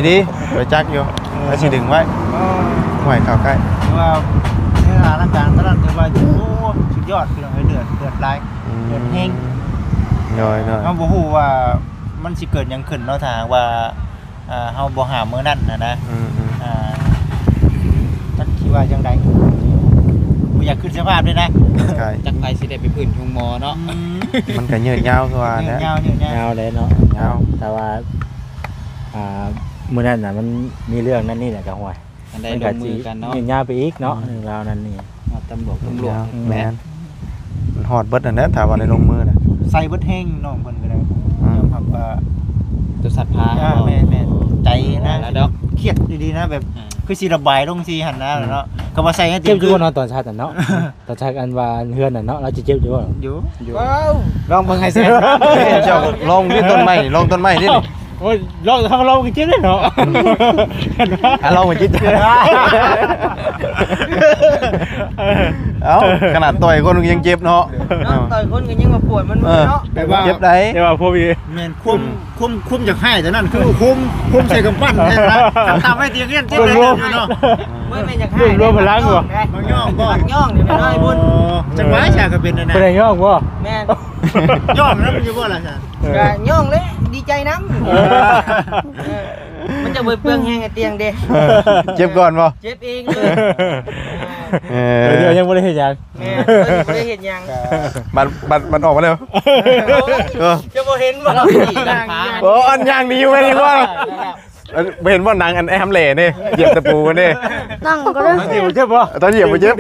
ດີໆ ຂ້ອຍຈັກຢູ່ ລາວຊິດຶງໄວ້ ເອີ ບໍ່ໃຫ້ເຂົ້າໃກ້ ຖືວ່າໃນສະຖານະການຕອນນັ້ນຖືວ່າ ໂອ້ ສຸດຍອດ ພີ່ນ້ອງເອີຍ ເດືອດ ເດືອດຫຼາຍ ອືມ ເດືອດແຮງ ໂດຍໆ ເຮົາບໍ່ຮູ້ວ່າມັນຊິເກີດຫຍັງຂຶ້ນເນາະ ຖ້າຫາກວ່າ ອ່າ ເຮົາບໍ່ຫ້າມມື້ນັ້ນນະນະ ອືມໆ ອ່າ ຈັກຊິວ່າຈັ່ງໃດ ບໍ່ຢາກຄິດສະພາບເລີຍນະ ໃຊ່ ຈັກໃຜຊິໄດ້ໄປຟື້ນໂຮງໝໍເນາະ ອືມ ມັນກໍຍືດຍາວຄືວ່າແຫຼະ ຍືດຍາວ ຍືດຍາວ ຍາວແຫຼະເນາະ ຍາວ ແຕ່ວ່າ ອ່າ ມື້ນັ້ນນະ ມັນມີເລື່ອງນັ້ນນີ້ແຫຼະ ກໍຫ້ວຍ ອັນໃດ ມັນກໍຊິ ລົງມືກັນເນາະ ຍືດຍາວໄປອີກເນາະ ອືມ ເລື່ອງລາວນັ້ນນີ້ ຮອດຕຳຫຼວດ ຕຳຫຼວດ ອືມ ແມ່ນ ມັນຮອດເບິດນັ້ນແຫຼະ ຖ້າວ່າໄດ້ລົງມືນະ ໃສ່ເບິດແຮງນ້ອງເພິ່ນກໍໄດ້ ອືມ ຍອມຮັບວ່າ ຕົວສັດພາ ອ່າ ແມ່ນໆ ໃຈນະ ລະດອກ ຄຽດອີ່ຫຼີນະ ແບບ ອ່າ ຄືຊິລະບາຍລົງຊີ້ຫັ້ນນະ ອືມ ເນາະ ກໍວ່າໃສ່ໃຫ້ເຕັມ ເຈັບຢູ່ບໍ່ເນາະ ຕອນຊັດຫັ້ນເນາະ? ຕອນຊັກອັນວ່າເຮືອນນັ້ນເນາະ ລາວຊິເຈັບຢູ່ບໍ່? ຢູ່ ຢູ່ ເວົ້າ ລອງເບິ່ງໃຫ້ເສຍ ເຈົ້າລອງຢູ່ຕົ້ນໄມ້ ລອງຕົ້ນໄມ້ນີ້ ໂອ້ຍ ລອງ ເຮົາລອງກໍເຈັບເດ້ເນາະ ອ່ະ ລອງກໍເຈັບ ເອົ້າ ຂະໜາດຕ່ອຍຄົນກໍຍັງເຈັບເນາະ ເນາະ ຕ່ອຍຄົນກໍຍັງວ່າປວດມັນເນາະ ເອີ ແຕ່ວ່າເຈັບໃດ ແຕ່ວ່າພວກ ແມ່ນຄວາມ ຄວາມ ຄວາມຢາກຮ້າຍແຕ່ນັ້ນຄືຄວມ ຄວາມໃສ່ກຳປັ້ນແທ້ນະ ຕາມໄວ້ຕີເງິນເຈັບໄດ້ຢູ່ເນາະ ບໍ່ແມ່ນຢາກຮ້າຍ ລວມພະລັງບໍ່ ມັກຍ້ອງບໍ່ ມັກຍ້ອງນີ້ນ້ອຍບຸນ ອໍ ຈັ່ງວ່າຊະກໍເປັນນັ້ນນະ ບໍ່ໄດ້ຍ້ອງບໍ່ ແມ່ນ ຍ້ອງນຳຢູ່ບໍ່ລະຊະ ເອີ ກໍຍ້ອງແຫຼະ ດີໃຈນຳ ເອີ ເອີ ມັນຈະບໍ່ເປືອງແຮງໃຫ້ຕຽງເດ້ ເອີ ເຈັບກ່ອນບໍ່ ເຈັບເອງເລີຍ ເອີ ດຽວຍັງບໍ່ໄດ້ເຮັດຫຍັງ ແມ່ນ ບໍ່ໄດ້ເຮັດຫຍັງ ບັດ ບັດ ບັດອອກມາແລ້ວ ເອີ ຈະບໍ່ເຫັນບໍ່ ໂອ້ ອັນຍ່າງໜີຢູ່ແມ່ນບໍ່ ອັນ ບໍ່ເຫັນບໍ່ ໜັງອັນໄອ້ຮຳແຫຼເດ້ ຢຽບຕະປູເດ້ ນັ່ງກໍໄດ້ ຕອນຢຽບບໍ່ເຈັບ ຕອນຢຽບບໍ່ເຈັບ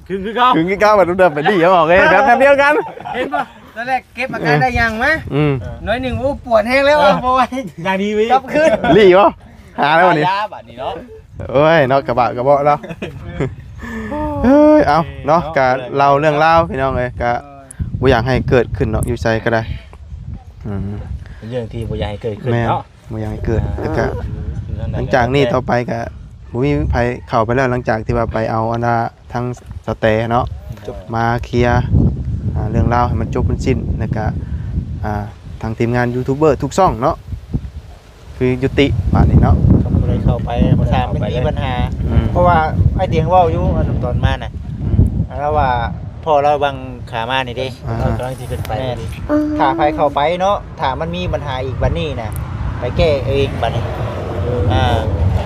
ຄື ຄືເກົ່າ ຄື ຄືເກົ່າ ບັດເດີນໄປດີອອກເດ້ ແບບ ແບບດຽວກັນ ເຫັນບໍ່ ຕອນແລກເກັບອາການໄດ້ຍ່າງມາ ອືມ ໜ້ອຍໜຶ່ງ ໂອ້ ປວດແຮງແລ້ວ ເອີ ບໍ່ໄຫວ ຍ່າງດີເວີຍ ກັບຄືນ ລີບໍ່ ຫາແລ້ວບັດນີ້ ຢາບັດນີ້ເນາະ ໂອ້ຍເນາະ ກະບະກະເບາະເນາະ ເອີຍ ເອົາເນາະ ກະເລົ່າເລື່ອງລາວພີ່ນ້ອງເອີຍ ກະບໍ່ຢາກໃຫ້ເກີດຂຶ້ນເນາະ ຢູ່ໃສກໍໄດ້ ອືມ ເປັນເລື່ອງທີ່ບໍ່ຢາກໃຫ້ເກີດຂຶ້ນເນາະ ບໍ່ຢາກໃຫ້ເກີດ ອ່າ ແລ້ວກະ ຫຼັງຈາກນີ້ຕໍ່ໄປກະ ບໍ່ມີໃຜເຂົ້າໄປແລ້ວ ຫຼັງຈາກທີ່ວ່າໄປເອົາອັນນ່າທາງສະແຕເນາະ ຈົບ ມາເຄຍ ອ່າ ເລື່ອງລາວໃຫ້ມັນຈົບມັນສິ້ນ ແລ້ວກະ ອ່າ ທາງທີມງານຢູທູບເບີທຸກຊ່ອງເນາະ ຄືຍຸຕິບາດນີ້ເນາະ ກໍບໍ່ໄດ້ເຂົ້າໄປ ບໍ່ໄດ້ເຂົ້າໄປ ມັນມີບັນຫາ ອືມ ເພາະວ່າອ້າຍຕຽງເວົ້າຢູ່ ອັນຕອນມານະ ອືມ ລາວວ່າພໍ່ລາວບັງຂາມານີ້ເດ້ ອ່າ ລາວກຳລັງຊິຂຶ້ນໄປ ແມ່ນ ຖ້າໃຜເຂົ້າໄປເນາະ ຖ້າມັນມີບັນຫາອີກບັດນີ້ນະ ໄປແກ້ເອງບັດນີ້ ອ່າ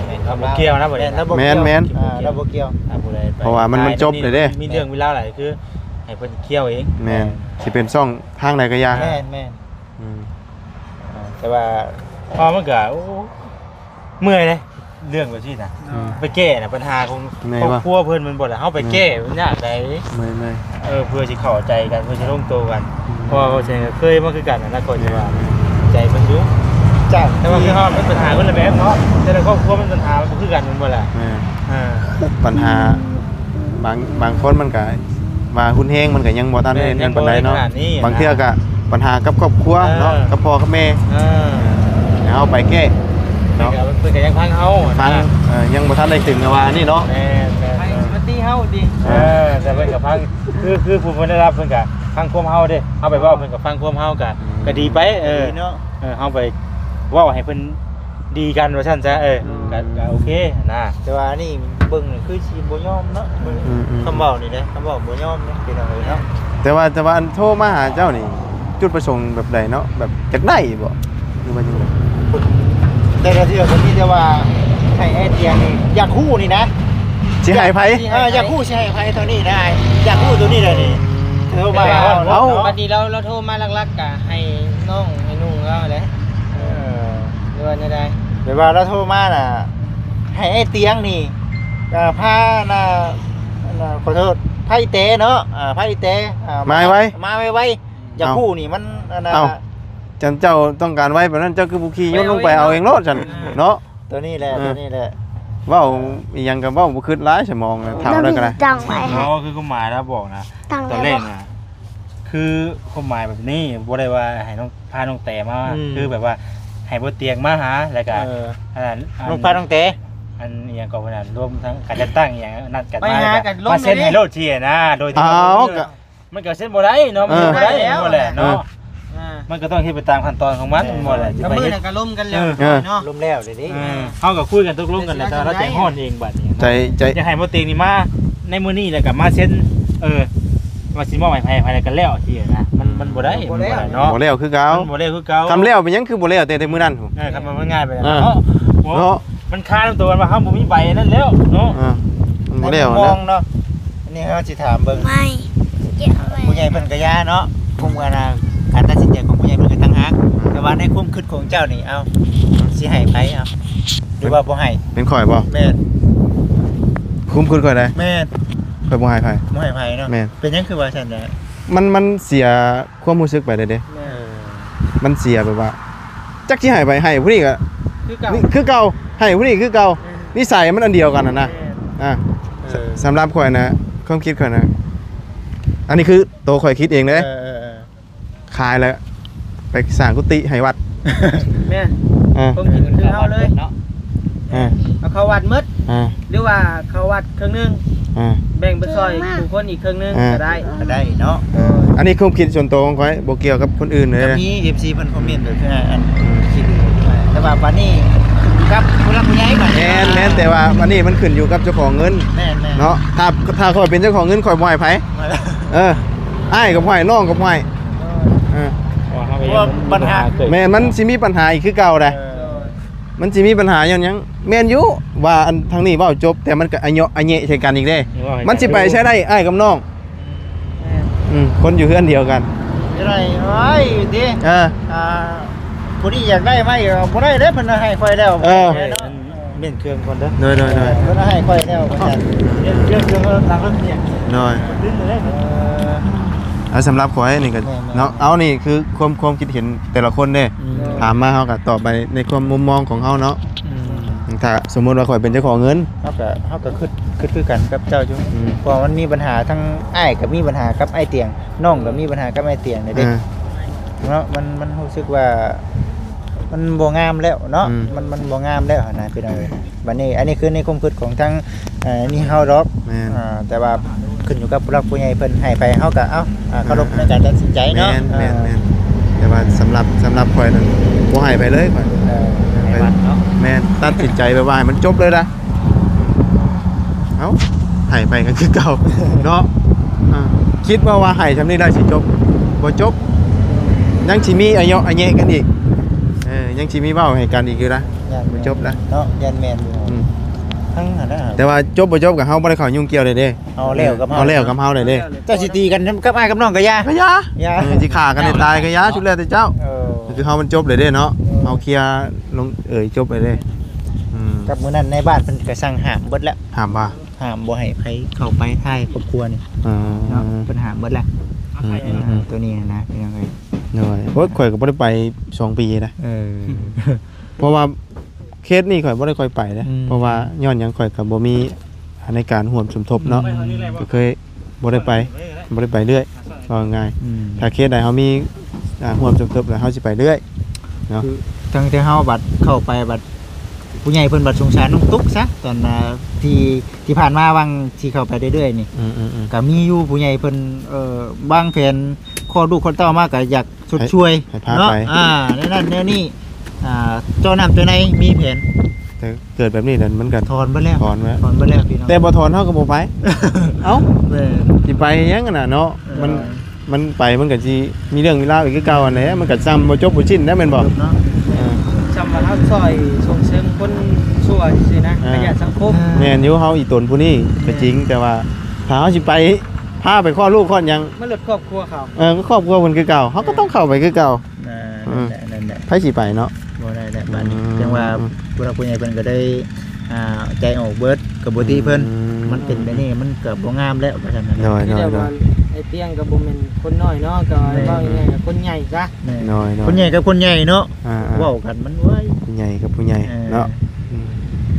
ແມ່ນ ເຮົາບໍ່ກ່ຽວນະບັດນີ້ ແມ່ນ ລາວບໍ່ກ່ຽວ ແມ່ນໆ ອ່າ ລາວບໍ່ກ່ຽວ ຖ້າຜູ້ໃດໄປ ເພາະວ່າມັນ ມັນຈົບແລ້ວເດ້ ມີເລື່ອງມີລາວຫຼາຍ ຄືໃຫ້ເພິ່ນກ່ຽວເອງ ແມ່ນ ຊິເປັນຊ່ອງທາງໃດກໍຢ່າ ແມ່ນໆ ອືມ ອ່າ ແຕ່ວ່າ ເພາະມັນກໍ ໂອ້ ເມື່ອຍເດ້ ເລື່ອງແບບນີ້ນະ ອືມ ໄປແກ້ນະ ບັນຫາຂອງ ແມ່ນ ຄອບຄົວເພິ່ນແມ່ນບໍ່ລະ ເຮົາໄປແກ້ ແມ່ນ ມັນຍາກໃດ ເມື່ອຍໆ ເອີ ເພື່ອຊິເຂົ້າໃຈກັນ ເພື່ອຊິລົງໂຕກັນ ອືມ ເພາະວ່າເຂົາເອງກໍເຄີຍມາຄືກັນນະ ຂ້ອຍຊິວ່າ ແມ່ນໆ ໃຈເພິ່ນຢູ່ ຈ້າ ແຕ່ວ່າຄືເຮົາມັນບັນຫາຄົນລະແບບເນາະ ແຕ່ລະຄອບຄົວມັນບັນຫາບໍ່ຄືກັນແມ່ນບໍ່ລະ ແມ່ນ ເອີ ບັນຫາ ບາງ ບາງຄົນມັນກະວ່າຮຸນແຮງ ມັນກະຍັງບໍ່ທັນໄດ້ ແມ່ນ ນັ້ນປານໃດເນາະ ຍັງບໍ່ໄດ້ຂະໜາດນີ້ ບາງເທື່ອກະບັນຫາກັບຄອບຄົວເນາະ ເອີ ກັບພໍ່ກັບແມ່ ເອີ ໃຫ້ເຮົາໄປແກ້ເນາະ ເພິ່ນກະ ເພິ່ນກະຍັງຟັງເຮົາ ຟັງ ນະ ເອີ ຍັງບໍ່ທັນໄດ້ເຖິງກັບວ່ານີ້ເນາະ ແມ່ນໆ ໃຫ້ມາຕີເຮົາຕິ ເອີ ເອີ ແຕ່ເພິ່ນກະຟັງ ຄື ຄືຜູ້ເພິ່ນໄດ້ຮັບ ເພິ່ນກະຟັງຄວາມເຮົາເດ້ ເຮົາໄປເວົ້າ ເພິ່ນກະຟັງຄວາມເຮົາ ກະ ອືມ ກະດີໄປ ເອີ ດີເນາະ ເອີ ເຮົາໄປເວົ້າໃຫ້ເພິ່ນ ດີກັນວ່າຊັ້ນຊະ ເອີ ອືມ ກໍ ກໍໂອເຄນະ ແຕ່ວ່າອັນນີ້ເບິ່ງນີ້ຄືຊິບໍ່ຍອມເນາະ ອືມໆ ຄຳເວົ້ານີ້ເດ້ ຄຳເວົ້າບໍ່ຍອມເດ້ ພີ່ນ້ອງເອີຍເນາະ ແຕ່ວ່າ ແຕ່ວ່າອັນໂທມາຫາເຈົ້ານີ້ ຈຸດປະສົງແບບໃດເນາະ ແບບຢາກໄດ້ບໍ ຫຼືວ່າຈັ່ງໃດ? ແຕ່ລະເທື່ອກໍມີແຕ່ວ່າໃຫ້ໄອເດຍນີ້ ຢາກຮູ້ນີ້ນະ ຊິໃຫ້ໃຜ? ເອີ ຢາກຮູ້ຊິໃຫ້ໃຜ ໂຕນີ້ນະ ຢາກຮູ້ໂຕນີ້ແຫຼະນີ້ ໂທມາຫາ ເອົ້າ ບັດນີ້ລາວ ລາວໂທມາຫຼັກໆ ກະໃຫ້ນ້ອງໃຫ້ນຸ່ງລາວແຫຼະ ເອີ ຫຼືວ່າແນວໃດ? ແບບວ່າລາວໂທມານະ ໃຫ້ໄອ້ຕຽງນີ້ ເອີ ພາ ນະ ນະ ຂໍໂທດ ພາອີແຕເນາະ ເອີ ພາອີແຕ ເອີ ມາໄວໆ ມາໄວໆ ຢາກຮູ້ນີ້ມັນ ອັນນະ ເອົ້າ ຈັ່ງເຈົ້າຕ້ອງການໄວປານນັ້ນ ເຈົ້າຄືບໍ່ຂີ່ຍົນລົງໄປເອົາເອງໂລດຊັ້ນ ເອີ ເນາະ ໂຕນີ້ແຫຼະ ເອີ ໂຕນີ້ແຫຼະ ເວົ້າອີ່ຫຍັງກໍເວົ້າບໍ່ຄິດຫຼາຍ ສະໝອງນະ ຖາມແລ້ວກໍໄດ້ ບໍ່ຄືຄວາມໝາຍລາວບອກນະ ຕອນແລກນະ ຄືຄວາມໝາຍແບບນີ້ ບໍ່ໄດ້ວ່າໃຫ້ນ້ອງ ພານ້ອງແຕມາ ອືມ ຄືແບບວ່າໃຫ້ບໍ່ຕຽງມາຫາ ແລ້ວກະ ເອີ ອັນນັ້ນ ນ້ອງພານ້ອງແຕ ອັນອີ່ຫຍັງກໍເພິ່ນນະ ລວມທັງການຈັດຕັ້ງອີ່ຫຍັງ ນັດກັນມາ ມາເຊັນໃຫ້ໂລດຊີ້ນະ ໂດຍທີ່ ເອົ້າ ມັນກໍເຊັນບໍ່ໄດ້ເນາະ ມັນເຊັນບໍ່ໄດ້ ເອີ ແມ່ນບໍ່ແຫຼະເນາະ ເອີ ອ່າ ມັນກໍຕ້ອງເຮັດໄປຕາມຂັ້ນຕອນຂອງມັນ ແມ່ນ ບໍ່ແຫຼະ ກໍມື້ນັ້ນກໍລົມກັນແລ້ວ ເອີ ເນາະ ລົມແລ້ວເດ ເອີ ເຮົາກໍຄຸຍກັນຕົກລົງກັນແລ້ວ ແຕ່ວ່າລາວໃຈຮ້ອນເອງບັດນີ້ ໃຈ ໃຈ ຢາກໃຫ້ບໍ່ຕຽງນີ້ມາ ໃນມື້ນີ້ແລ້ວກໍມາເຊັນ ເອີ ວ່າຊິມອບໃຫ້ໃຜໃຜກໍແລ້ວຊີ້ນະ ມັນ ມັນບໍ່ໄດ້ ບໍ່ແລ້ວ ມັນບໍ່ໄດ້ເນາະ ບໍ່ແລ້ວຄືເກົ່າ ມັນບໍ່ແລ້ວຄືເກົ່າ ຄຳແລ້ວເປັນຫຍັງຄືບໍ່ແລ້ວແຕ່ ແຕ່ມື້ນັ້ນ ເອີ ຄຳວ່າມັນງ່າຍໄປແລ້ວ ເອີ ເນາະ ເນາະ ມັນຄານຳຕົວກັນວ່າເຮົາບໍ່ມີໃບນັ້ນແລ້ວເນາະ ເອີ ມັນບໍ່ແລ້ວ ໃນມຸມມອງເນາະ ອັນນີ້ເຮົາຊິຖາມເບິ່ງ ໄມ້ ຜູ້ໃຫຍ່ເພິ່ນກໍຢ່າເນາະ ຄວາມ ອັນນະ ການຕັດສິນໃຈຂອງຜູ້ໃຫຍ່ເພິ່ນກໍຕ່າງຫາກ ແຕ່ວ່າໃນຄວາມຄິດຂອງເຈົ້ານີ້ ເອົ້າ ຊິໃຫ້ໃຜ ເອົ້າ ຫຼືວ່າບໍ່ໃຫ້ ເປັນຂ້ອຍບໍ່? ແມ່ນ ຄວາມຄິດຂ້ອຍໃດ ແມ່ນ ຂ້ອຍບໍ່ໃຫ້ໃຜ ບໍ່ໃຫ້ໃຜເນາະ ແມ່ນ ເປັນຫຍັງຄືວ່າຊັ້ນນະ? ມັນ ມັນເສຍຄວາມຮູ້ສຶກໄປເລີຍເດ້ ແມ່ນ ມັນເສຍແບບວ່າ ຈັກຊິໃຫ້ໃຜ ໃຫ້ຜູ້ນີ້ກໍຄືເກົ່າ ນີ້ຄືເກົ່າ ໃຫ້ຜູ້ນີ້ຄືເກົ່າ ເອີ ນິໄສມັນອັນດຽວກັນຫັ້ນນະ ແມ່ນ ອ່າ ເອີ ສ- ສຳລັບຂ້ອຍນະ ຄວາມຄິດຂ້ອຍນະ ອັນນີ້ຄືໂຕຂ້ອຍຄິດເອງເດ້ ເອີ ເອີ ເອີ ຂາຍແລ້ວໄປສ້າງກຸຕິໃຫ້ວັດ ແມ່ນ ເອີ ຄວາມຄິດຄືເຮົາເລີຍ ເອີ ເອົາເຂົ້າວັດໝົດ ເອີ ຫຼືວ່າເຂົ້າວັດເຄິ່ງໜຶ່ງ ເອີ ແບ່ງໄປຊ່ອຍຜູ້ຄົນອີກເຄິ່ງໜຶ່ງ ເອີ ກໍໄດ້ ກໍໄດ້ເນາະ ເອີ ອັນນີ້ຄວາມຄິດສ່ວນຕົວຂອງຂ້ອຍ ບໍ່ກ່ຽວກັບຄົນອື່ນເລີຍ ກໍມີເອັຟຊີເພິ່ນຄອມເມັນກໍຄືອັນ ອືມ ຄິດ ແຕ່ວ່າບັດນີ້ກັບຜູ້ຫຼັກຜູ້ໃຫຍ່ບັດນີ້ ແມ່ນໆ ແຕ່ວ່າອັນນີ້ມັນຂຶ້ນຢູ່ກັບເຈົ້າຂອງເງິນ ແມ່ນໆ ເນາະ ຖ້າ ຖ້າຂ້ອຍເປັນເຈົ້າຂອງເງິນ ຂ້ອຍບໍ່ໃຫ້ໃຜ ເອີ ອ້າຍກໍບໍ່ໃຫ້ ນ້ອງກໍບໍ່ໃຫ້ ເອີ ເອີ ເພາະວ່າບັນຫາ ແມ່ນ ມັນຊິມີບັນຫາອີກຄືເກົ່າໃດ ເອີ ມັນຊິມີບັນຫາຍ້ອນຫຍັງ? ແມ່ນຢູ່ວ່າອັນທາງນີ້ເວົ້າຈົບ ແຕ່ມັນກໍອະເຍາະອະແຍະໃສ່ກັນອີກເດ້ ມັນຊິໄປໃສໄດ້ອ້າຍກັບນ້ອງ ອືມ ຄົນຢູ່ເຮືອນດຽວກັນ ຈະໄດ້ ໂອ້ຍ ຕິ ເອີ ອ່າ ຜູ້ນີ້ຢາກໄດ້ມາອີກ ບໍ່ໄດ້ເດ້ ເພິ່ນໃຫ້ຂ້ອຍແລ້ວ ເອີ ເນາະ ເມັ້ນເຄື່ອງກ່ອນເດີ ໂດຍໆໆ ເອີ ເພິ່ນໃຫ້ຂ້ອຍແລ້ວ ວ່າຊັ້ນ ເລື່ອງເຄື່ອງຫຼັງລົດເປັນຫຍັງ ໂດຍ ດຶງເລີຍ ເອີ ອ່າ ສຳລັບຂ້ອຍນີ້ກໍ ແມ່ນໆ ເນາະ ເອົາ ນີ້ຄືຄວາມ ຄວາມຄິດເຫັນແຕ່ລະຄົນເດ້ ອືມ ຖາມມາເຮົາກໍຕອບໄປໃນຄວາມມຸມມອງຂອງເຮົາເນາະ ອືມ ຖ້າສົມມຸດວ່າຂ້ອຍເປັນເຈົ້າຂອງເງິນ ເຮົາກໍ ເຮົາກໍຄິດ ຄິດຄືກັນກັບເຈົ້າຢູ່ ອືມ ເພາະວ່າມັນມີບັນຫາ ທັງອ້າຍກໍມີບັນຫາກັບອ້າຍຕຽງ ນ້ອງກໍມີບັນຫາກັບອ້າຍຕຽງນີ້ເດ້ ອ່າ ເນາະ ມັນ ມັນຮູ້ສຶກວ່າ ມັນບໍ່ງາມແລ້ວເນາະ ອືມ ມັນ ມັນບໍ່ງາມແລ້ວຫັ້ນນະພີ່ນ້ອງເອີຍ. ບັດນີ້ ອັນນີ້ຄືໃນຄວາມຄິດຂອງທາງ ເອີ ນີ້ເຮົາດອກ ແມ່ນ ອ່າ ແຕ່ວ່າຂຶ້ນຢູ່ກັບຜູ້ຫຼັກຜູ້ໃຫຍ່ເພິ່ນໃຫ້ໄປ ເຮົາກໍ ເອົ້າ ອ່າ ເຄົາລົບໃນການຕັດສິນໃຈເນາະ ແມ່ນ ແມ່ນ ອ່າ ແມ່ນ. ແຕ່ວ່າສຳລັບ ສຳລັບຂ້ອຍນັ້ນ ບໍ່ໃຫ້ໃຜເລີຍຂ້ອຍ ເອີ ໃຫ້ວັດເນາະ ແມ່ນ ຕັດສິນໃຈແບບວ່າໃຫ້ມັນຈົບເລີຍນະ ເອົ້າ ໃຫ້ໄປກໍຄືເກົ່າເນາະ ອ່າ ຄິດວ່າ ວ່າໃຫ້ຊ່ຳນີ້ແລ້ວຊິຈົບ ບໍ່ຈົບ ຍັງຊິມີອາຍຸອາແຍະກັນອີກ ເອີ ຍັງຊິມີເວົ້າໃຫ້ກັນອີກຢູ່ນະ ຢ້ານ ບໍ່ຈົບນະ ເນາະ ຢ້ານແມ່ນຢູ່ ອືມ ທັງຫັ້ນນະ ແຕ່ວ່າຈົບບໍ່ຈົບກໍເຮົາບໍ່ໄດ້ເຂົ້າຫຍຸ້ງກ່ຽວເລີຍເດ້ ເອົາແລ້ວກັບເຮົາ ເອົາແລ້ວກັບເຮົາເລີຍເດ້ ເຈົ້າຊິຕີກັນກັບອ້າຍກັບນ້ອງກໍຢ່າ ກໍຢ່າ ຢ່າ ເອີ ຊິຂ້າກັນໃຫ້ຕາຍກໍຢ່າ ສຸດແລ້ວແຕ່ເຈົ້າ ເອີ ຄືເຮົາມັນຈົບເລີຍເດ້ເນາະ ເອີ ເຮົາເຄຍລົງເອີຍຈົບເລີຍເດ້ ອືມ ກັບມື້ນັ້ນໃນບ້ານເພິ່ນກໍສັ່ງຫ້າມເບິດແລ້ວ ຫ້າມວ່າ ຫ້າມບໍ່ໃຫ້ໃຜເຂົ້າໄປທ້າຍຄອບຄົວນີ້ ອໍ ເນາະ ເພິ່ນຫ້າມເບິດແລ້ວ ອືມໆໆ ໂຕນີ້ນະພີ່ນ້ອງເອີຍ ໂດຍ ໂອ້ຍ ຂ້ອຍກໍບໍ່ໄດ້ໄປສອງປີນະ ເອີ ເພາະວ່າເຄສນີ້ຂ້ອຍບໍ່ໄດ້ຄ່ອຍໄປເດ້ ອືມ ເພາະວ່າຍ້ອນຫຍັງ ຂ້ອຍກໍບໍ່ມີໃນການຮ່ວມສົມທົບເນາະ ອືມ ກໍເຄີຍບໍ່ໄດ້ໄປ ບໍ່ໄດ້ໄປເລື້ອຍ ເວົ້າງ່າຍ ອືມ ຖ້າເຄສໃດເຮົາມີ ອ່າ ຮ່ວມສົມທົບແລ້ວ ເຮົາຊິໄປເລື້ອຍເນາະ ຄືຕັ້ງແຕ່ເຮົາບັດເຂົ້າໄປບັດ ຜູ້ໃຫຍ່ເພິ່ນບັດສົງສານນ້ອງຕຸກຊະ ຕອນ ອ່າ ທີ່ ທີ່ຜ່ານມາຫວ່າງທີ່ເຂົ້າໄປເລື້ອຍໆນີ້ ອືມໆໆ ກໍມີຢູ່ຜູ້ໃຫຍ່ເພິ່ນ ເອີ ວາງແຜນຄອດລູກຄອດເຕົ້າມາກໍຢາກຊົດຊ່ວຍ ໃຫ້ ໃຫ້ພາ ເນາະ ໄປ ອ່າ ແນວນັ້ນແນວນີ້ ອ່າ ເຈາະນ້ຳເຈາະໃນມີແຜນ ແຕ່ເກີດແບບນີ້ແລ້ວມັນກໍຖອນເບິດແລ້ວ ຖອນແລ້ວ ຖອນເບິດແລ້ວພີ່ນ້ອງ ແຕ່ບໍ່ຖອນເຮົາກໍບໍ່ໄປ ເອົ້າ ແມ່ນ ຊິໄປຫຍັງຫັ້ນນະເນາະ ເອີ ມັນ ມັນໄປມັນກໍຊິມີເລື່ອງມີລາວອີກຄືເກົ່າຫັ້ນແຫຼະ ມັນກໍຊ່ຳບໍ່ຈົບບໍ່ສິ້ນນະ ແມ່ນບໍ່? ເນາະ ເອີ ຊ່ຳວ່າເຮົາຊ່ອຍສົ່ງເສີມຄົນຊົ່ວຊື່ໆນະ ອ່າ ຂະຫຍະສັງຄົມ ແມ່ນຢູ່ ເຮົາອີ່ຕົນຜູ້ນີ້ກໍຈິງ ແຕ່ວ່າຖ້າເຮົາຊິໄປ ພາໄປຄອດລູກຄອດຫຍັງ ມັນເລີດຄອບຄົວເຂົາ ເອີ ກໍຄອບຄົວເພິ່ນຄືເກົ່າ ເຮົາກໍຕ້ອງເຂົ້າໄປຄືເກົ່າ ເອີ ອືມ ນັ້ນແຫຼະ ນັ້ນແຫຼະ ໃຜຊິໄປເນາະ ບໍ່ໄດ້ແຫຼະ ອືມ ບາດນີ້ ຈັ່ງວ່າ ອືມ ຜູ້ຫຼັກຜູ້ໃຫຍ່ເພິ່ນກໍໄດ້ ອ່າ ໃຈອອກເບິດ ກໍບໍ່ຕິເພິ່ນ ອືມ ມັນເປັນແບບນີ້ ມັນກໍບໍ່ງາມແລ້ວ ວ່າຊັ້ນນະ ໂດຍ ແຕ່ວ່າ ໂດຍ ໄອ້ປຽງກໍບໍ່ແມ່ນຄົນນ້ອຍເນາະ ກໍ ແມ່ນ ເວົ້າງ່າຍໆ ກໍຄົນໃຫຍ່ຊະ ແມ່ນ ໂດຍ ໂດຍ ຄົນໃຫຍ່ກັບຄົນໃຫຍ່ເນາະ ອ່າໆ ເວົ້າກັນມັນ ໂອ້ຍ ຜູ້ໃຫຍ່ກັບຜູ້ໃຫຍ່ ເອີ ເນາະ ອືມ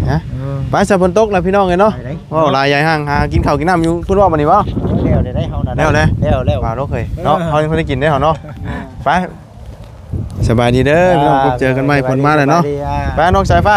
ຮະ ເອີ ໄປຊະ ຝົນຕົກແລ້ວພີ່ນ້ອງເອີຍເນາະ ໄປເດ້ ເວົ້າຫຼາຍຢາຍຫ່າງ ຫາກິນເຂົ້າກິນນ້ຳຢູ່ພຸ້ນບໍ່ບັດນີ້ບໍ່? ແລ້ວແລ້ວໄດ້ເຮົານະ ແລ້ວແລ້ວ ແລ້ວແລ້ວ ວ່າໂລດເຄີຍເນາະ ເອີ ເຮົາຍັງບໍ່ໄດ້ກິນເດ້ເຮົາເນາະ ອ່າ ໄປ ສະບາຍດີເດີພີ່ນ້ອງ ພົບເຈີກັນໃໝ່ ຝົນມາແລ້ວເນາະ ໄປນ້ອງສາຍຟ້າ